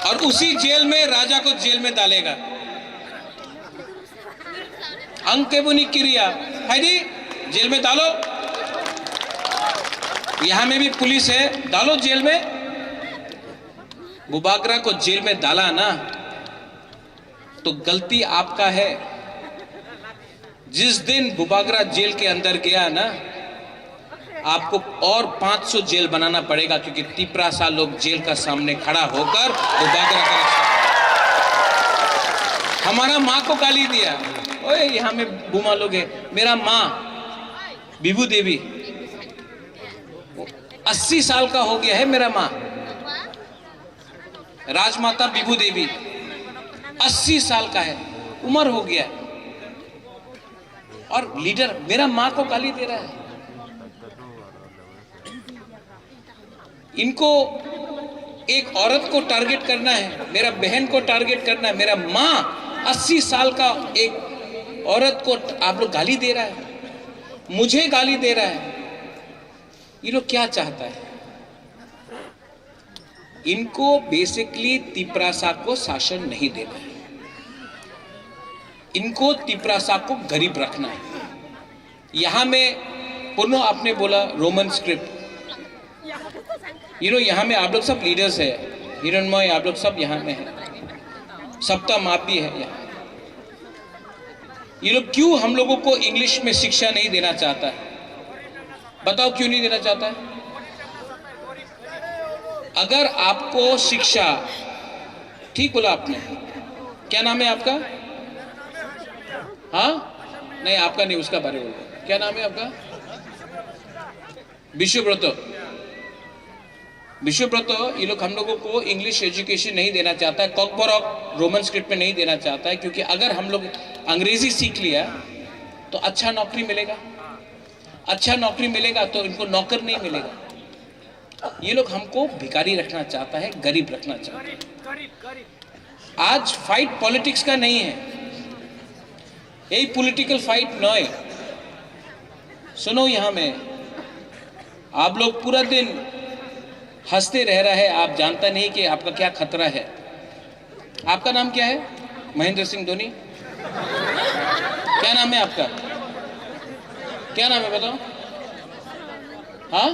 और उसी जेल में राजा को जेल में डालेगा। Ang keboni kiriya, haidi, jail में डालो। यहाँ में भी पुलिस है, डालो जेल में। बुबागरा को जेल में डाला ना, तो गलती आपका है। जिस दिन बुबागरा जेल के अंदर गया ना, आपको और पाँच सौ जेल बनाना पड़ेगा, क्योंकि तिपरासा लोग जेल का सामने खड़ा होकर बुबागरा का रक्षा। हमारा माँ को गाली दिया, ओए, यहाँ में बुमा लोग है। मेरा माँ विभू देवी, अस्सी साल का हो गया है मेरा माँ। राजमाता विभू देवी अस्सी साल का है, उम्र हो गया, और लीडर मेरा माँ को गाली दे रहा है। इनको, एक औरत को टारगेट करना है, मेरा बहन को टारगेट करना है, मेरा माँ, अस्सी साल का एक औरत को आप लोग गाली दे रहा है, मुझे गाली दे रहा है। ये लोग क्या चाहता है? इनको बेसिकली तिपरासा को शासन नहीं देना है, इनको तिपरासा को गरीब रखना है। यहाँ में पुनो आपने बोला रोमन स्क्रिप्ट, यू नो, यहाँ में आप लोग सब लीडर्स है, हिरणमय, आप लोग सब यहाँ में है, सप्तम आप भी है यहाँ। ये लोग क्यों हम लोगों को इंग्लिश में शिक्षा नहीं देना चाहता है? बताओ, क्यों नहीं देना चाहता है? अगर आपको शिक्षा, ठीक बोला आपने, क्या नाम है आपका? हाँ, नहीं, आपका नहीं, उसका बारे बोलो। क्या नाम है आपका? विश्वव्रत। विश्वव्रत, ये लोग हम लोगों को इंग्लिश एजुकेशन नहीं देना चाहता है, कॉकबरॉक रोमन स्क्रिप्ट में नहीं देना चाहता है, क्योंकि अगर हम लोग अंग्रेजी सीख लिया तो अच्छा नौकरी मिलेगा, अच्छा नौकरी मिलेगा तो इनको नौकर नहीं मिलेगा। ये लोग हमको भिखारी रखना चाहता है, गरीब रखना चाहता है। आज फाइट पॉलिटिक्स का नहीं है, यही पॉलिटिकल फाइट नॉय। सुनो, यहाँ में आप लोग पूरा दिन हंसते रह रहा है, आप जानता नहीं कि आपका क्या खतरा है। आपका नाम क्या है? महेंद्र सिंह धोनी। क्या नाम है आपका? क्या नाम है, बताओ। हाँ,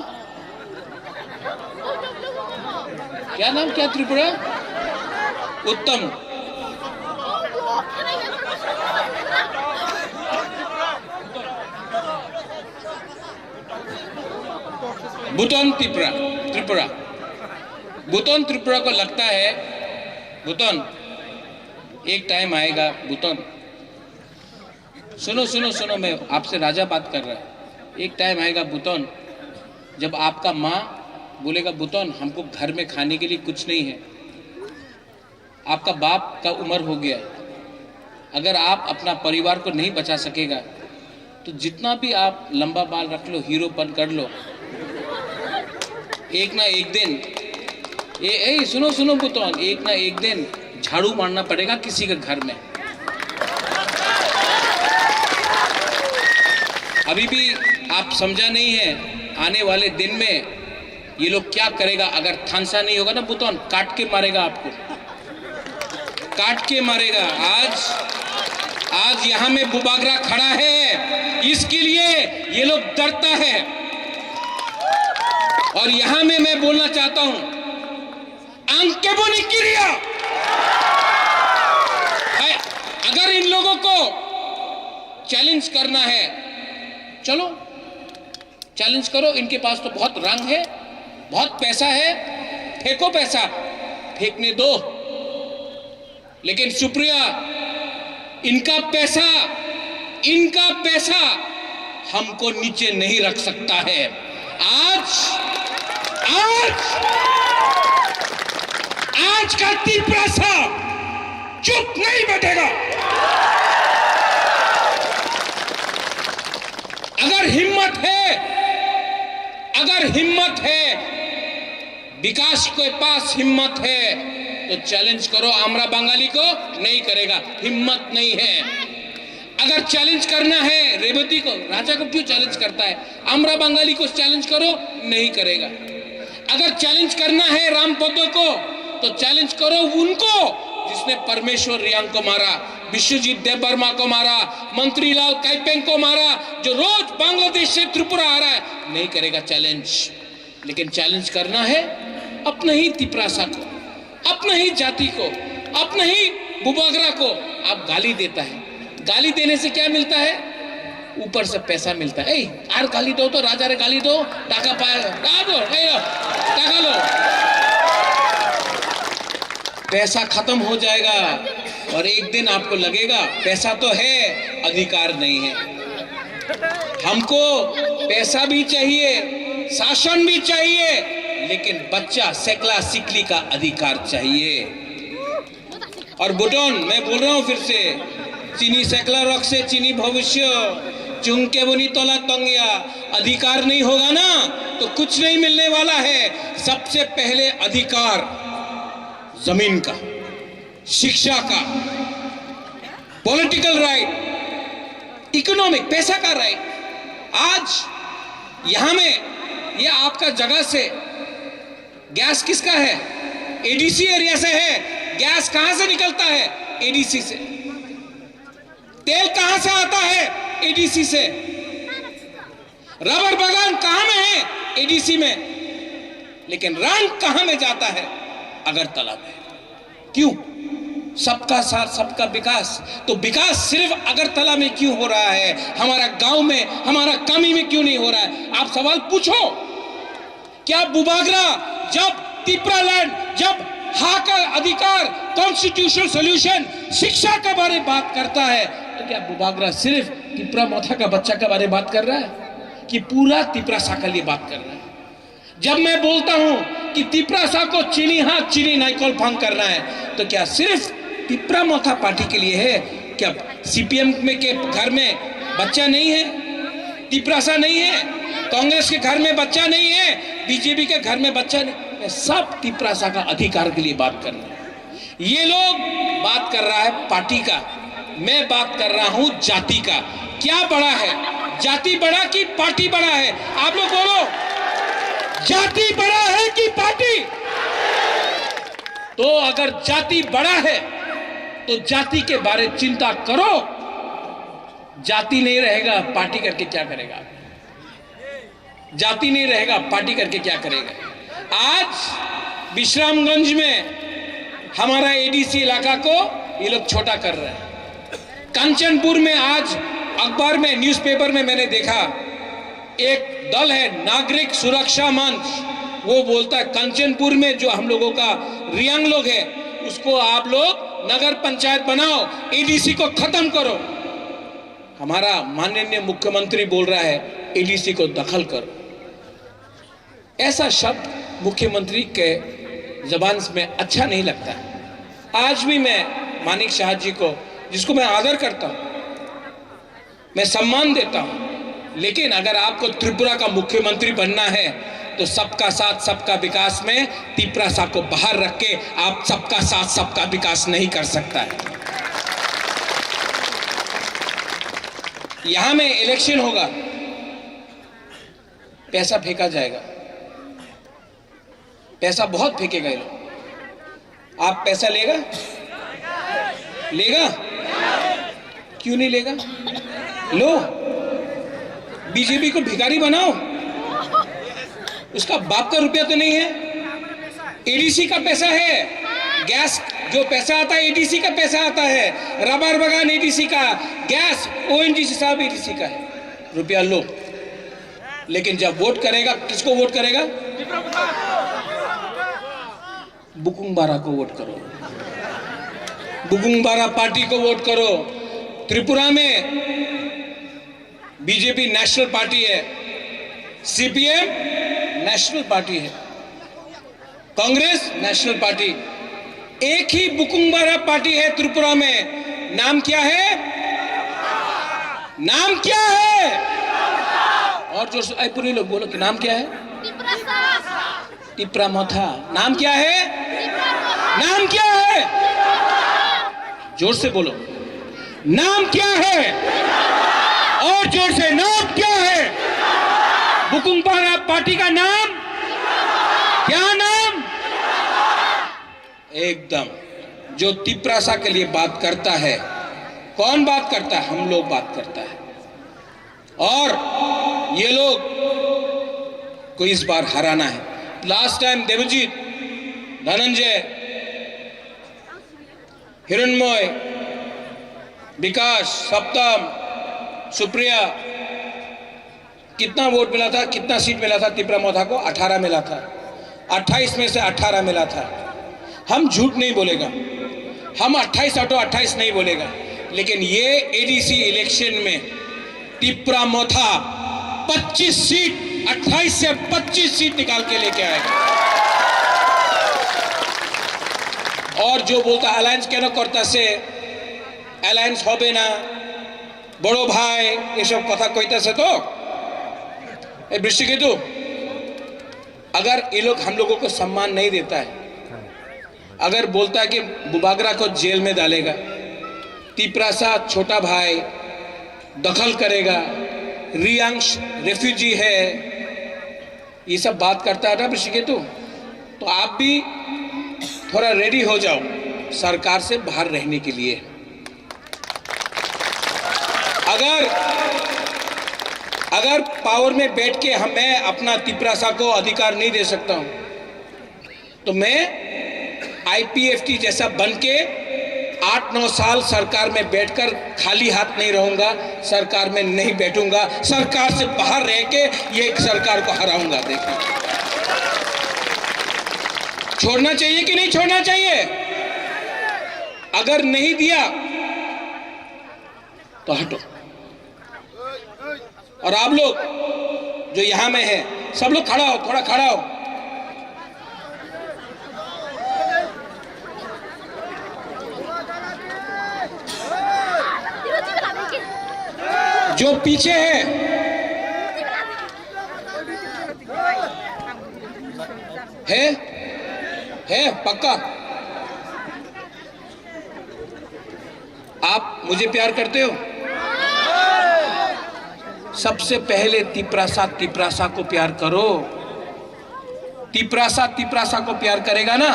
क्या नाम, क्या त्रिपुरा? उत्तम। भूतन त्रिपुरा, त्रिपुरा। भूतन त्रिपुरा को लगता है, भूतन, एक टाइम आएगा, भूतन। सुनो, सुनो, सुनो, मैं आपसे राजा बात कर रहा है। एक टाइम आएगा भूतन, जब आपका माँ बोलेगा, "भूतन, हमको घर में खाने के लिए कुछ नहीं है, आपका बाप का उम्र हो गया है। अगर आप अपना परिवार को नहीं बचा सकेगा, तो जितना भी आप लंबा बाल रख लो, हीरोपन कर लो, एक ना एक दिन, ए, ए, सुनो, सुनो बुतौन, एक ना एक दिन झाड़ू मारना पड़ेगा किसी के घर में। अभी भी आप समझा नहीं है, आने वाले दिन में ये लोग क्या करेगा। अगर थानसा नहीं होगा ना बुतौन, काट के मारेगा आपको, काट के मारेगा। आज, आज यहाँ में बुबागरा खड़ा है, इसके लिए ये लोग डरता है। और यहाँ में मैं बोलना चाहता हूँ, आंकेबोनी किरिया है। अगर इन लोगों को चैलेंज करना है, चलो, चैलेंज करो। इनके पास तो बहुत रंग है, बहुत पैसा है, फेंको पैसा, फेंकने दो। लेकिन सुप्रिया, इनका पैसा, इनका पैसा हमको नीचे नहीं रख सकता है। आज, आज, आज का तिपरासा चुप नहीं बैठेगा। अगर हिम्मत है, अगर हिम्मत है, विकास के पास हिम्मत है तो चैलेंज करो, आमरा बंगाली को नहीं करेगा, हिम्मत नहीं है। अगर चैलेंज करना है रेवती को, राजा को क्यों चैलेंज करता है? आमरा बंगाली को चैलेंज करो, नहीं करेगा। अगर चैलेंज करना है रामपदो को, तो चैलेंज करो उनको, जिसने परमेश्वर रियांग को मारा, विश्वजीत देबबर्मा को मारा, मंत्रीलाल काइपेंग को मारा, जो रोज बांग्लादेश से त्रिपुरा आ रहा है, नहीं करेगा चैलेंज। लेकिन चैलेंज करना है अपने ही तिपरासा को, अपने ही जाति को, अपने ही बुबागरा को। आप गाली देता है, गाली देने से क्या मिलता है? ऊपर से पैसा मिलता है। ए, आर गाली दो तो, राजा रे गाली दो, टाका पाए, टाका दो, ए, टाका लो। पैसा खत्म हो जाएगा और एक दिन आपको लगेगा पैसा तो है, अधिकार नहीं है। हमको पैसा भी चाहिए, शासन भी चाहिए, लेकिन बच्चा सेकला सिकली का अधिकार चाहिए। और बुटन, मैं बोल रहा हूँ फिर से, chini sekla rok se chini bhobisyo, chwng keboni tola tongya, अधिकार नहीं होगा ना तो कुछ नहीं मिलने वाला है। सबसे पहले अधिकार जमीन का, शिक्षा का, पॉलिटिकल राइट, इकोनॉमिक, पैसा का राइट। आज यहाँ में ये आपका जगह से गैस किसका है? एडीसी एरिया से है। गैस कहाँ से निकलता है? एडीसी से। तेल कहाँ से आता है? एडीसी से। रबर बागान कहाँ में है? एडीसी में। लेकिन रंग कहाँ में जाता है? अगरतला में। क्यों? सबका साथ, सबका विकास। तो विकास सिर्फ अगरतला में क्यों हो रहा है? हमारा गांव में, हमारा कमी में क्यों नहीं हो रहा है? आप सवाल पूछो। क्या बुबागरा जब तिपरा लैंड, जब हा का अधिकार, कॉन्स्टिट्यूशनल सॉल्यूशन, शिक्षा के बारे में बात करता है, तो क्या बुबागरा सिर्फ तिपरा मोथा का बच्चा के बारे में बात कर रहा है कि पूरा तिपरासा के लिए बात कर रहा है? जब मैं बोलता हूं कि तिपरासा को चीनी हाथ चीनी नाइकल फांग करना है, तो क्या सिर्फ तिपरा मोथा पार्टी के लिए है? क्या सीपीएम में के घर में बच्चा नहीं है? तिपरासा नहीं है? कांग्रेस के घर में बच्चा नहीं है? बीजेपी के घर में बच्चा नहीं है? सब तिपरासा का अधिकार के लिए बात करना है। ये लोग बात कर रहा है पार्टी का, मैं बात कर रहा हूं जाति का। क्या बड़ा है, जाति बड़ा कि पार्टी बड़ा है? आप लोग बोलो, जाति बड़ा है कि पार्टी? तो अगर जाति बड़ा है तो जाति के बारे चिंता करो। जाति नहीं रहेगा, पार्टी करके क्या करेगा? जाति नहीं रहेगा, पार्टी करके क्या करेगा? आज विश्रामगंज में हमारा एडीसी इलाका को ये लोग छोटा कर रहे हैं। कंचनपुर में आज अखबार में, न्यूज़पेपर में मैंने देखा, एक दल है नागरिक सुरक्षा मंच, वो बोलता है कंचनपुर में जो हम लोगों का रियांग लोग है, उसको आप लोग नगर पंचायत बनाओ, एडीसी को खत्म करो। हमारा माननीय मुख्यमंत्री बोल रहा है एडीसी को दखल करो। ऐसा शब्द मुख्यमंत्री के जबान में अच्छा नहीं लगता। आज भी मैं मानिक साहा जी को, जिसको मैं आदर करता हूँ, मैं सम्मान देता हूँ, लेकिन अगर आपको त्रिपुरा का मुख्यमंत्री बनना है तो सबका साथ सबका विकास में तिपरासा को बाहर रख के आप सबका साथ सबका विकास नहीं कर सकता है। यहाँ में इलेक्शन होगा, पैसा फेंका जाएगा, पैसा बहुत फेंकेगा ये लोग। आप पैसा लेगा? लेगा? क्यों नहीं लेगा? लो, बीजेपी को भिखारी बनाओ। उसका बाप का रुपया तो नहीं है। एडीसी का पैसा है, गैस जो पैसा आता है, एडीसी का पैसा आता है। रबर बागान एडीसी का, गैस ओएनजीसी साहब एडीसी का है। रुपया लो, लेकिन जब वोट करेगा, किसको वोट करेगा? बुकुंग बारा को वोट करो, बुकुंग बारा पार्टी को वोट करो। त्रिपुरा में बीजेपी नेशनल पार्टी है, सीपीएम नेशनल पार्टी है, कांग्रेस नेशनल पार्टी। एक ही बुकुंग बारा पार्टी है त्रिपुरा में। नाम क्या है? नाम क्या है? और जोर से, ऐ, पूरे लोग बोलो कि नाम क्या है? तिपरा मोथा। नाम क्या है? नाम क्या है? जोर से बोलो। नाम क्या है? और जोर से, नाम क्या है? बुकुंग बारा पार्टी का नाम क्या? नाम एकदम, जो तिपरासा के लिए बात करता है। कौन बात करता है? हम लोग बात करता है। और ये लोग को इस बार हराना है। लास्ट टाइम देवजीत, धनंजय, हिरणमय, विकास, सप्तम, सुप्रिया, कितना वोट मिला था, कितना सीट मिला था तिपरा मोथा को? अठारह मिला था। अट्ठाईस में से अठारह मिला था। हम झूठ नहीं बोलेगा, हम अट्ठाईस आउट ऑफ अट्ठाईस नहीं बोलेगा, लेकिन ये एडीसी इलेक्शन में तिपरा मोथा पच्चीस सीट, अट्ठाईस से पच्चीस सीट निकाल के लेके आएगा। और जो बोलता अलायंस क्यों करता से, अलायंस होबे ना, বড় ভাই, এসব কথা কইতাছে তো। এই বৃষ্টিকেতু, अगर ये लोग हम लोगों को सम्मान नहीं देता है, अगर बोलता है कि बुबागरा को जेल में डालेगा, तिपरासा छोटा भाई दखल करेगा, रियांश रेफ्यूजी है, ये सब बात करता है ना बृषिकेतु, तो आप भी थोड़ा रेडी हो जाओ सरकार से बाहर रहने के लिए। अगर अगर पावर में बैठ के हम, मैं अपना तिपरासा को अधिकार नहीं दे सकता हूँ, तो मैं आईपीएफटी जैसा बन के आठ नौ साल सरकार में बैठकर खाली हाथ नहीं रहूंगा, सरकार में नहीं बैठूंगा, सरकार से बाहर रह के ये सरकार को हराऊंगा। देखिए, छोड़ना चाहिए कि नहीं छोड़ना चाहिए? अगर नहीं दिया तो हटो। और आप लोग जो यहाँ में है, सब लोग खड़ा हो, थोड़ा खड़ा हो। जो पीछे है, है, है पक्का? आप मुझे प्यार करते हो? सबसे पहले तिपरासा, तिपरासा को प्यार करो। तिपरासा, तिपरासा को प्यार करेगा ना,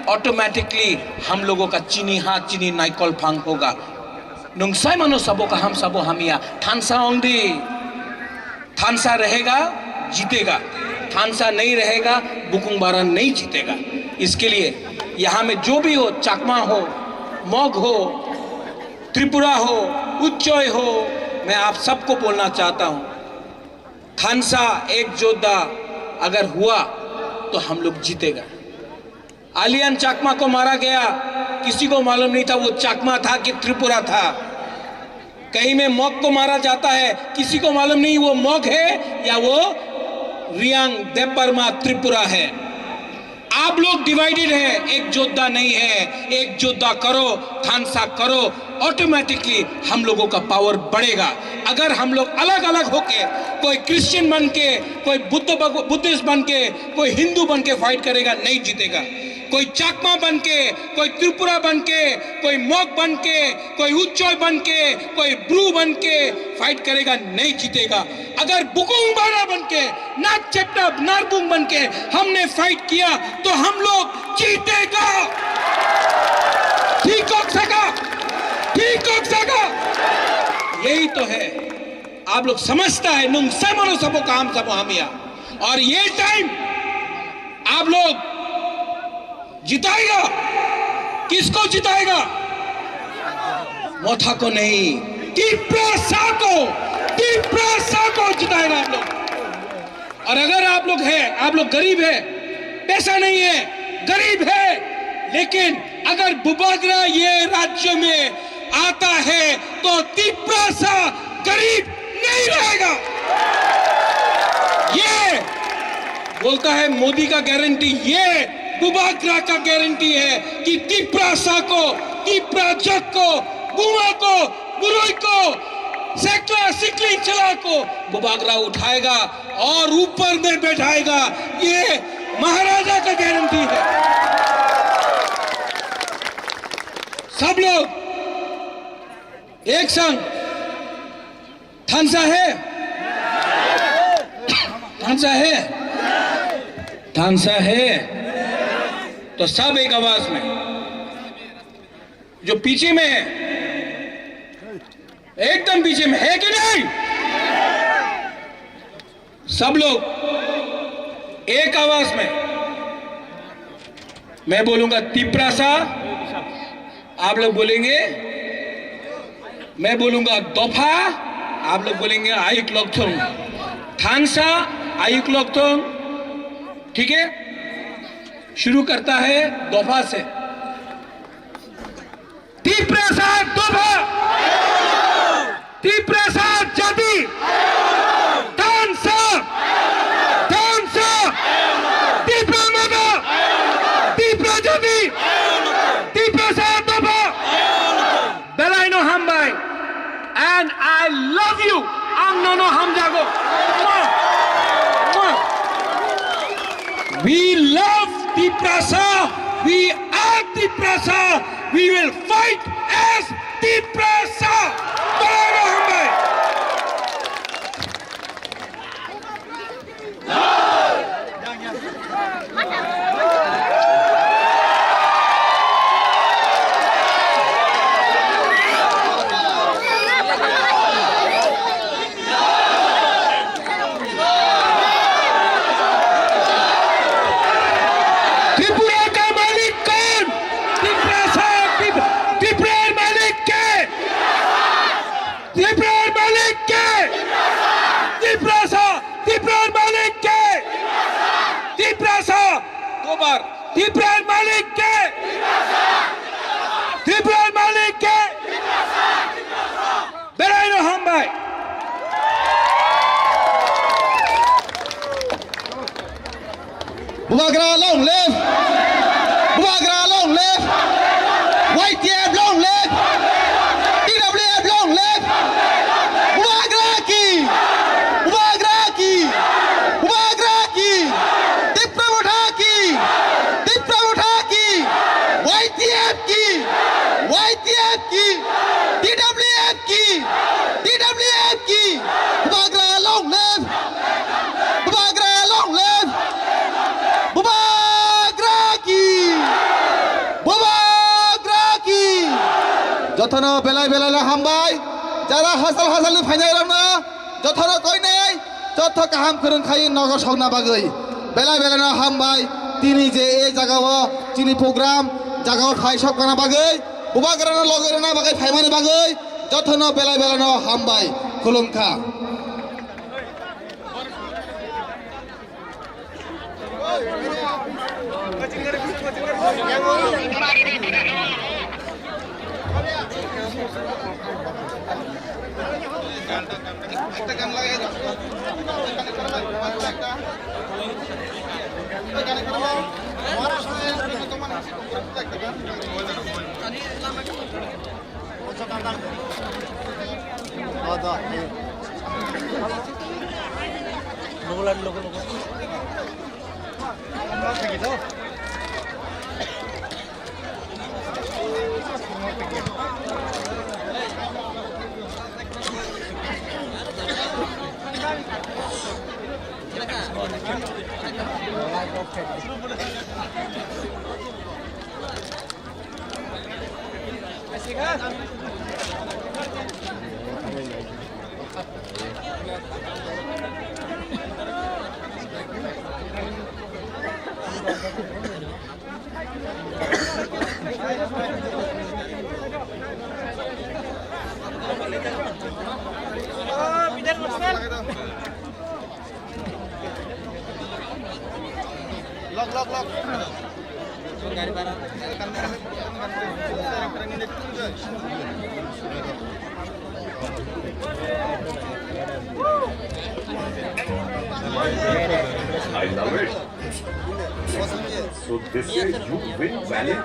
ऑटोमेटिकली हम लोगों का chini ha chini naikol phang होगा। Nung sai mano sabo kaham sabo hamya, thansa ongdi। थानसा रहेगा, जीतेगा। थानसा नहीं रहेगा, बुकुंग बारा नहीं जीतेगा। इसके लिए यहाँ में जो भी हो, चाकमा हो, मग हो, त्रिपुरा हो, उच्चय हो, मैं आप सबको बोलना चाहता हूँ, थानसा एक योद्धा अगर हुआ तो हम लोग जीतेगा। आलियान चाकमा को मारा गया, किसी को मालूम नहीं था वो चाकमा था कि त्रिपुरा था। कहीं में मग को मारा जाता है, किसी को मालूम नहीं वो मग है या वो रियांग देबबर्मा त्रिपुरा है। आप लोग डिवाइडेड है, एक योद्धा नहीं है। एक योद्धा करो, थानसा करो, ऑटोमेटिकली हम लोगों का पावर बढ़ेगा। अगर हम लोग अलग अलग होके, कोई क्रिश्चियन बन के, कोई बुद्ध भगव- बुद्धिस्ट बन के, कोई हिंदू बन के फाइट करेगा, नहीं जीतेगा। कोई चाकमा बन के, कोई त्रिपुरा बन के, कोई मग बन के, कोई उच्चय बन के, कोई ब्रू बन के फाइट करेगा, नहीं जीतेगा। अगर बुकुंग बारा बन के, नाग चट्टा नारबुंग बन के हमने फाइट किया तो हम लोग जीतेगा। ठीक हो सका, ठीक हो सका। यही तो है। आप लोग समझता है, नुंग समनो सबो काम सबो हम या। और ये टाइम आप लोग जिताएगा। किसको जिताएगा? मोथा को नहीं, तिप्रासा को, तिप्रासा को जिताएगा आप लोग। और अगर आप लोग है, आप लोग गरीब है, पैसा नहीं है, गरीब है, लेकिन अगर बुबागरा ये राज्य में आता है तो तिप्रासा गरीब नहीं रहेगा। ये बोलता है मोदी का गारंटी, ये बुबागरा का गारंटी है कि तिप्रासा को, तिप्राजक को, बुमा को, बुरुई को, सेकला सिकली चला को बुबागरा उठाएगा और ऊपर में बैठाएगा। ये महाराजा का गारंटी है। सब लोग एक संग थानसा है, थानसा है, थानसा है, तो सब एक आवाज में, जो पीछे में है, एकदम पीछे में है कि नहीं? सब लोग एक आवाज में, मैं बोलूंगा तिप्रासा, आप लोग बोलेंगे, मैं बोलूंगा दफा, आप लोग बोलेंगे आयुक लकथोंग। थानसा, आयुक लकथोंग। ठीक है, शुरू करता है दफा से। तिप्रासा दफा, तिप्रासा जाति, थानसा, थानसा, तिप्रा माता, तिप्रा जाति, तिप्रासा दफा। Belai no hambai, and I love you. Ang nono hamjago. Mwah. Mwah. We love Tiprasa. We are Tiprasa. We will fight as Tiprasa. Belai no hambai. Tripura का मालिक कौन? त्रिपुरा सा, त्रिप-, त्रिपुरा मालिक के? त्रिपुरा मालिक के? त्रिपुरा सा, त्रिपुरा मालिक के? त्रिपुरा सा, दो बार। त्रिपुरा मालिक के? त्रिपुरा मालिक के? Belai no hambai. Bubagra long live. Bubagra long live. Y T F long live. T W F long live. Bubagra ki. Bubagra ki. Bubagra ki. Tipra Motha ki. Tipra Motha ki. Y T F ki. Y T F ki. T W F ki. T W F ki. Bubagra long live. Bubagra long live. Bubagra ki. Bubagra ki. Jotono belai belai no hambai. Jara hasal hasal ni phainai rokno jotono koinai. Joto kaham kwrwng khai nogo sokna bagwi. Belai belai no hambai. Tini je e jagao chini program jagao phai sokna bagwi. Bubagrano logwi rwna bagwi phaimani bagwi jotono belai belai no hambai. Khulumkha. Lok, lok, lok. I love it. So this way you win valid.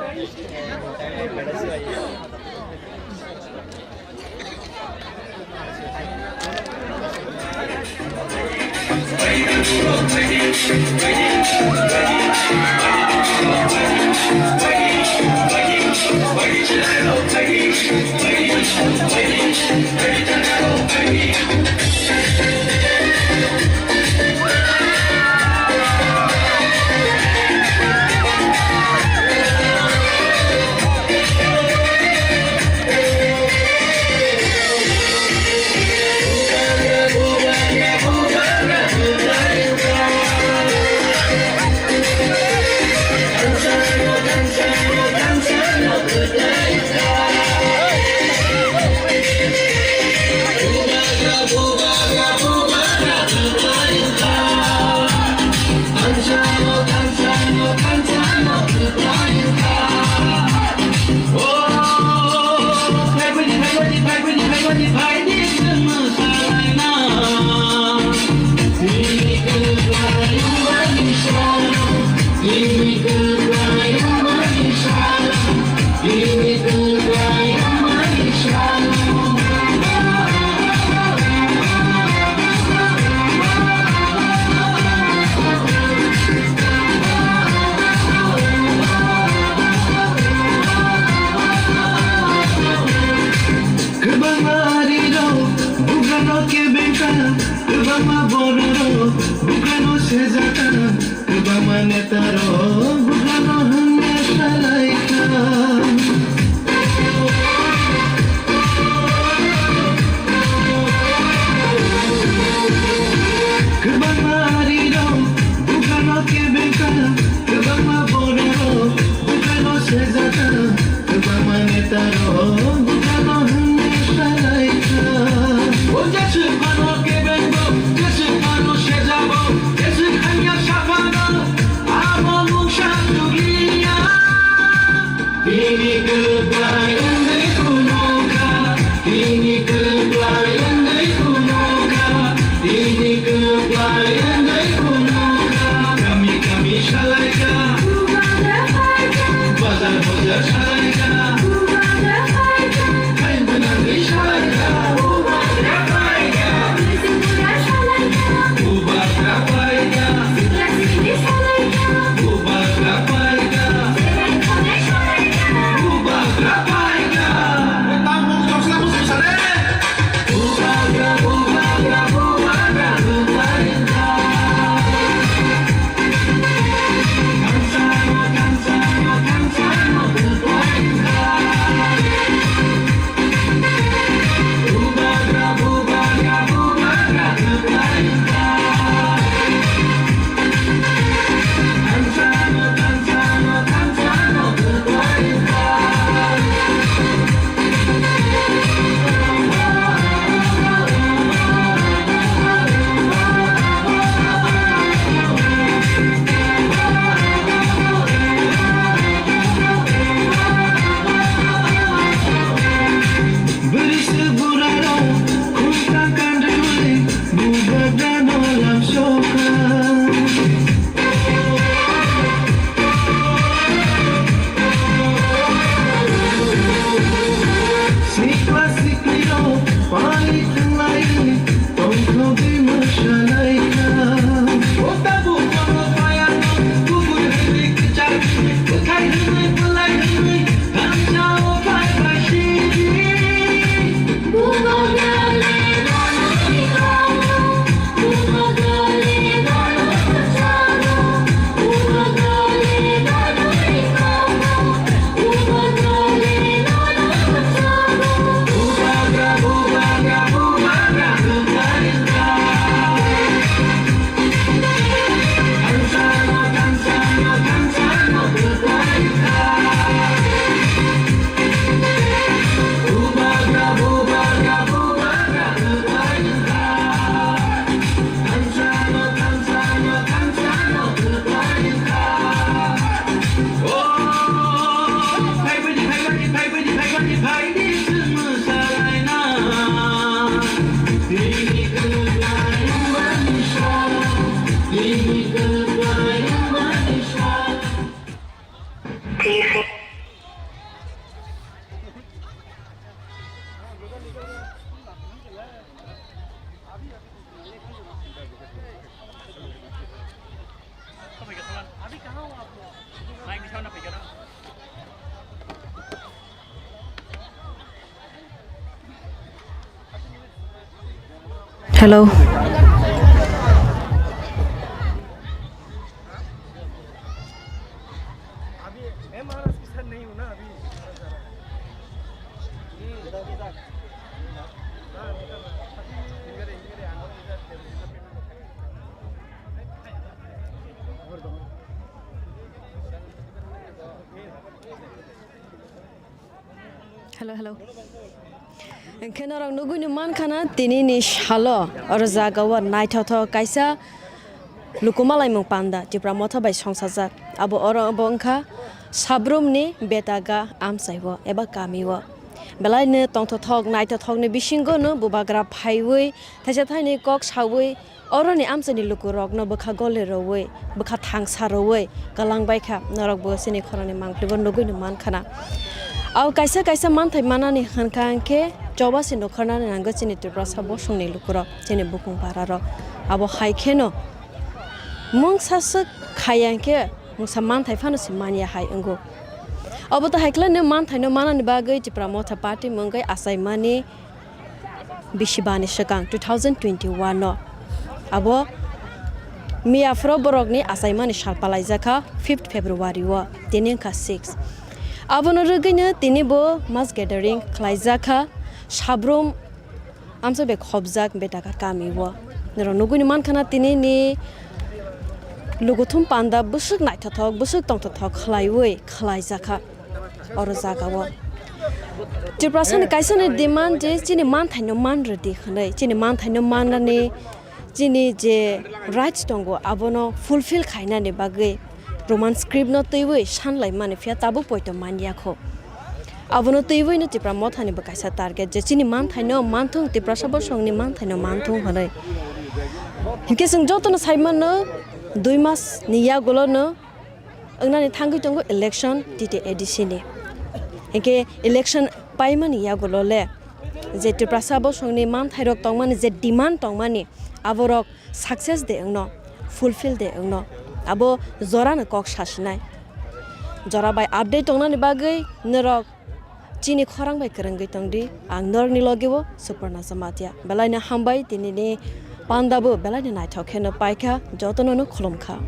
Kwbangma arirok bugrano kebengkha, kwbangma bororok bugrano sejaka, kwbangma netarok bugrano hwnwi salaikha. Kwbangma arirok bugrano kebengkha, kwbangma bororok bugrano sejaka, kwbangma netarok bugrano hwnwi salaikha. O jeswk phano kebengbo, jeswk phano sejabo, jeswk hamya saphano, abo mungsa tugliya. Bini kwplai wngwi phunukha, bini kwplai wngwi phunukha, bini kwplai wngwi phunukha. Kami kami salaikha, bazar bazar salaikha, khain gwnangwi salaikha. Bubagra paikha, bubagra paikha, bubagra paikha. Tamung joksa musu sale. Hello. Hello, hello. Hwnkhe norok nugwi ni mankha na, tini ni salo oro jaga o naithothok kaisa luku malaimung panda Tipra Motha bai songsajak. Abo oro bo wngkha Sabrum ni Betaga amchai o eba kami o. Belai no tongthothok naithothok ni bisingo no bubagra phaiwi thaisa thaini kok sawi, oroni amchaini lukurokno bwkha gole rwui, bwkha thangsa rwui kwlang bai kha. Norokbo chini khorangni mangpilibo nugwi no man khana. Abo kaisa kaisa manthai manani hwn kha hwnkhe choba se nukharnani nango chini Tiprasa bosongni lukurok, chini bukung pararok. Abo hai kheno mungsa swk khaiya hwnkhe mungsa manthai phano se manya hai wngo. Obo to hai khlai no manthaino manani bagwi Tipra Motha Party mungwi achaimani bisi bani swkang two thousand twenty-one no. Abo miyaphoro borokni achaimani sal palaijakha fifth February o, tini wngkha six. Abono rwgwino tini bo mass gathering khlaijakha Sabrum amchai bai khopjak Betaga kami o. Norok nugwi ni mankha na tini ni lukuthum panda bwswk naithothok, bwswk tongthothok khlaiwi khlaijakha. Oro jaga o Tiprasa ni kaisa ni demand je chini manthaino man rwdi hwnwi, chini manthaino mannani chini je rights tongo abono fulfill khainani bagwi Roman script no twiwi sanlai mani, phiya tabuk poito man ya kho. Abono twiwi no Tipra Motha ni bo kaisa target je chini manthaino manthung, Tiprasa bosongni manthaino manthung hwnwi. Hinkhe chwng jotono sai mano, dui mas ni yagulo no wngnani thangwi tongo election T T A D C ni. Hinkhe election paimani yagulo le je Tiprasa bosongni manthairok tongmani, je demand tongmani, aborok success de wngno, fulfill de wngno, abo jorano kok sasinai. Jora bai update tongnani bagwi norok chini khorang bai kwrwngwi tongdi. Ang norokni logi o Suparna Jamatia. Belai no hambai tini ni panda bo belai no naithok khe no paikha, jotono no khulumkha.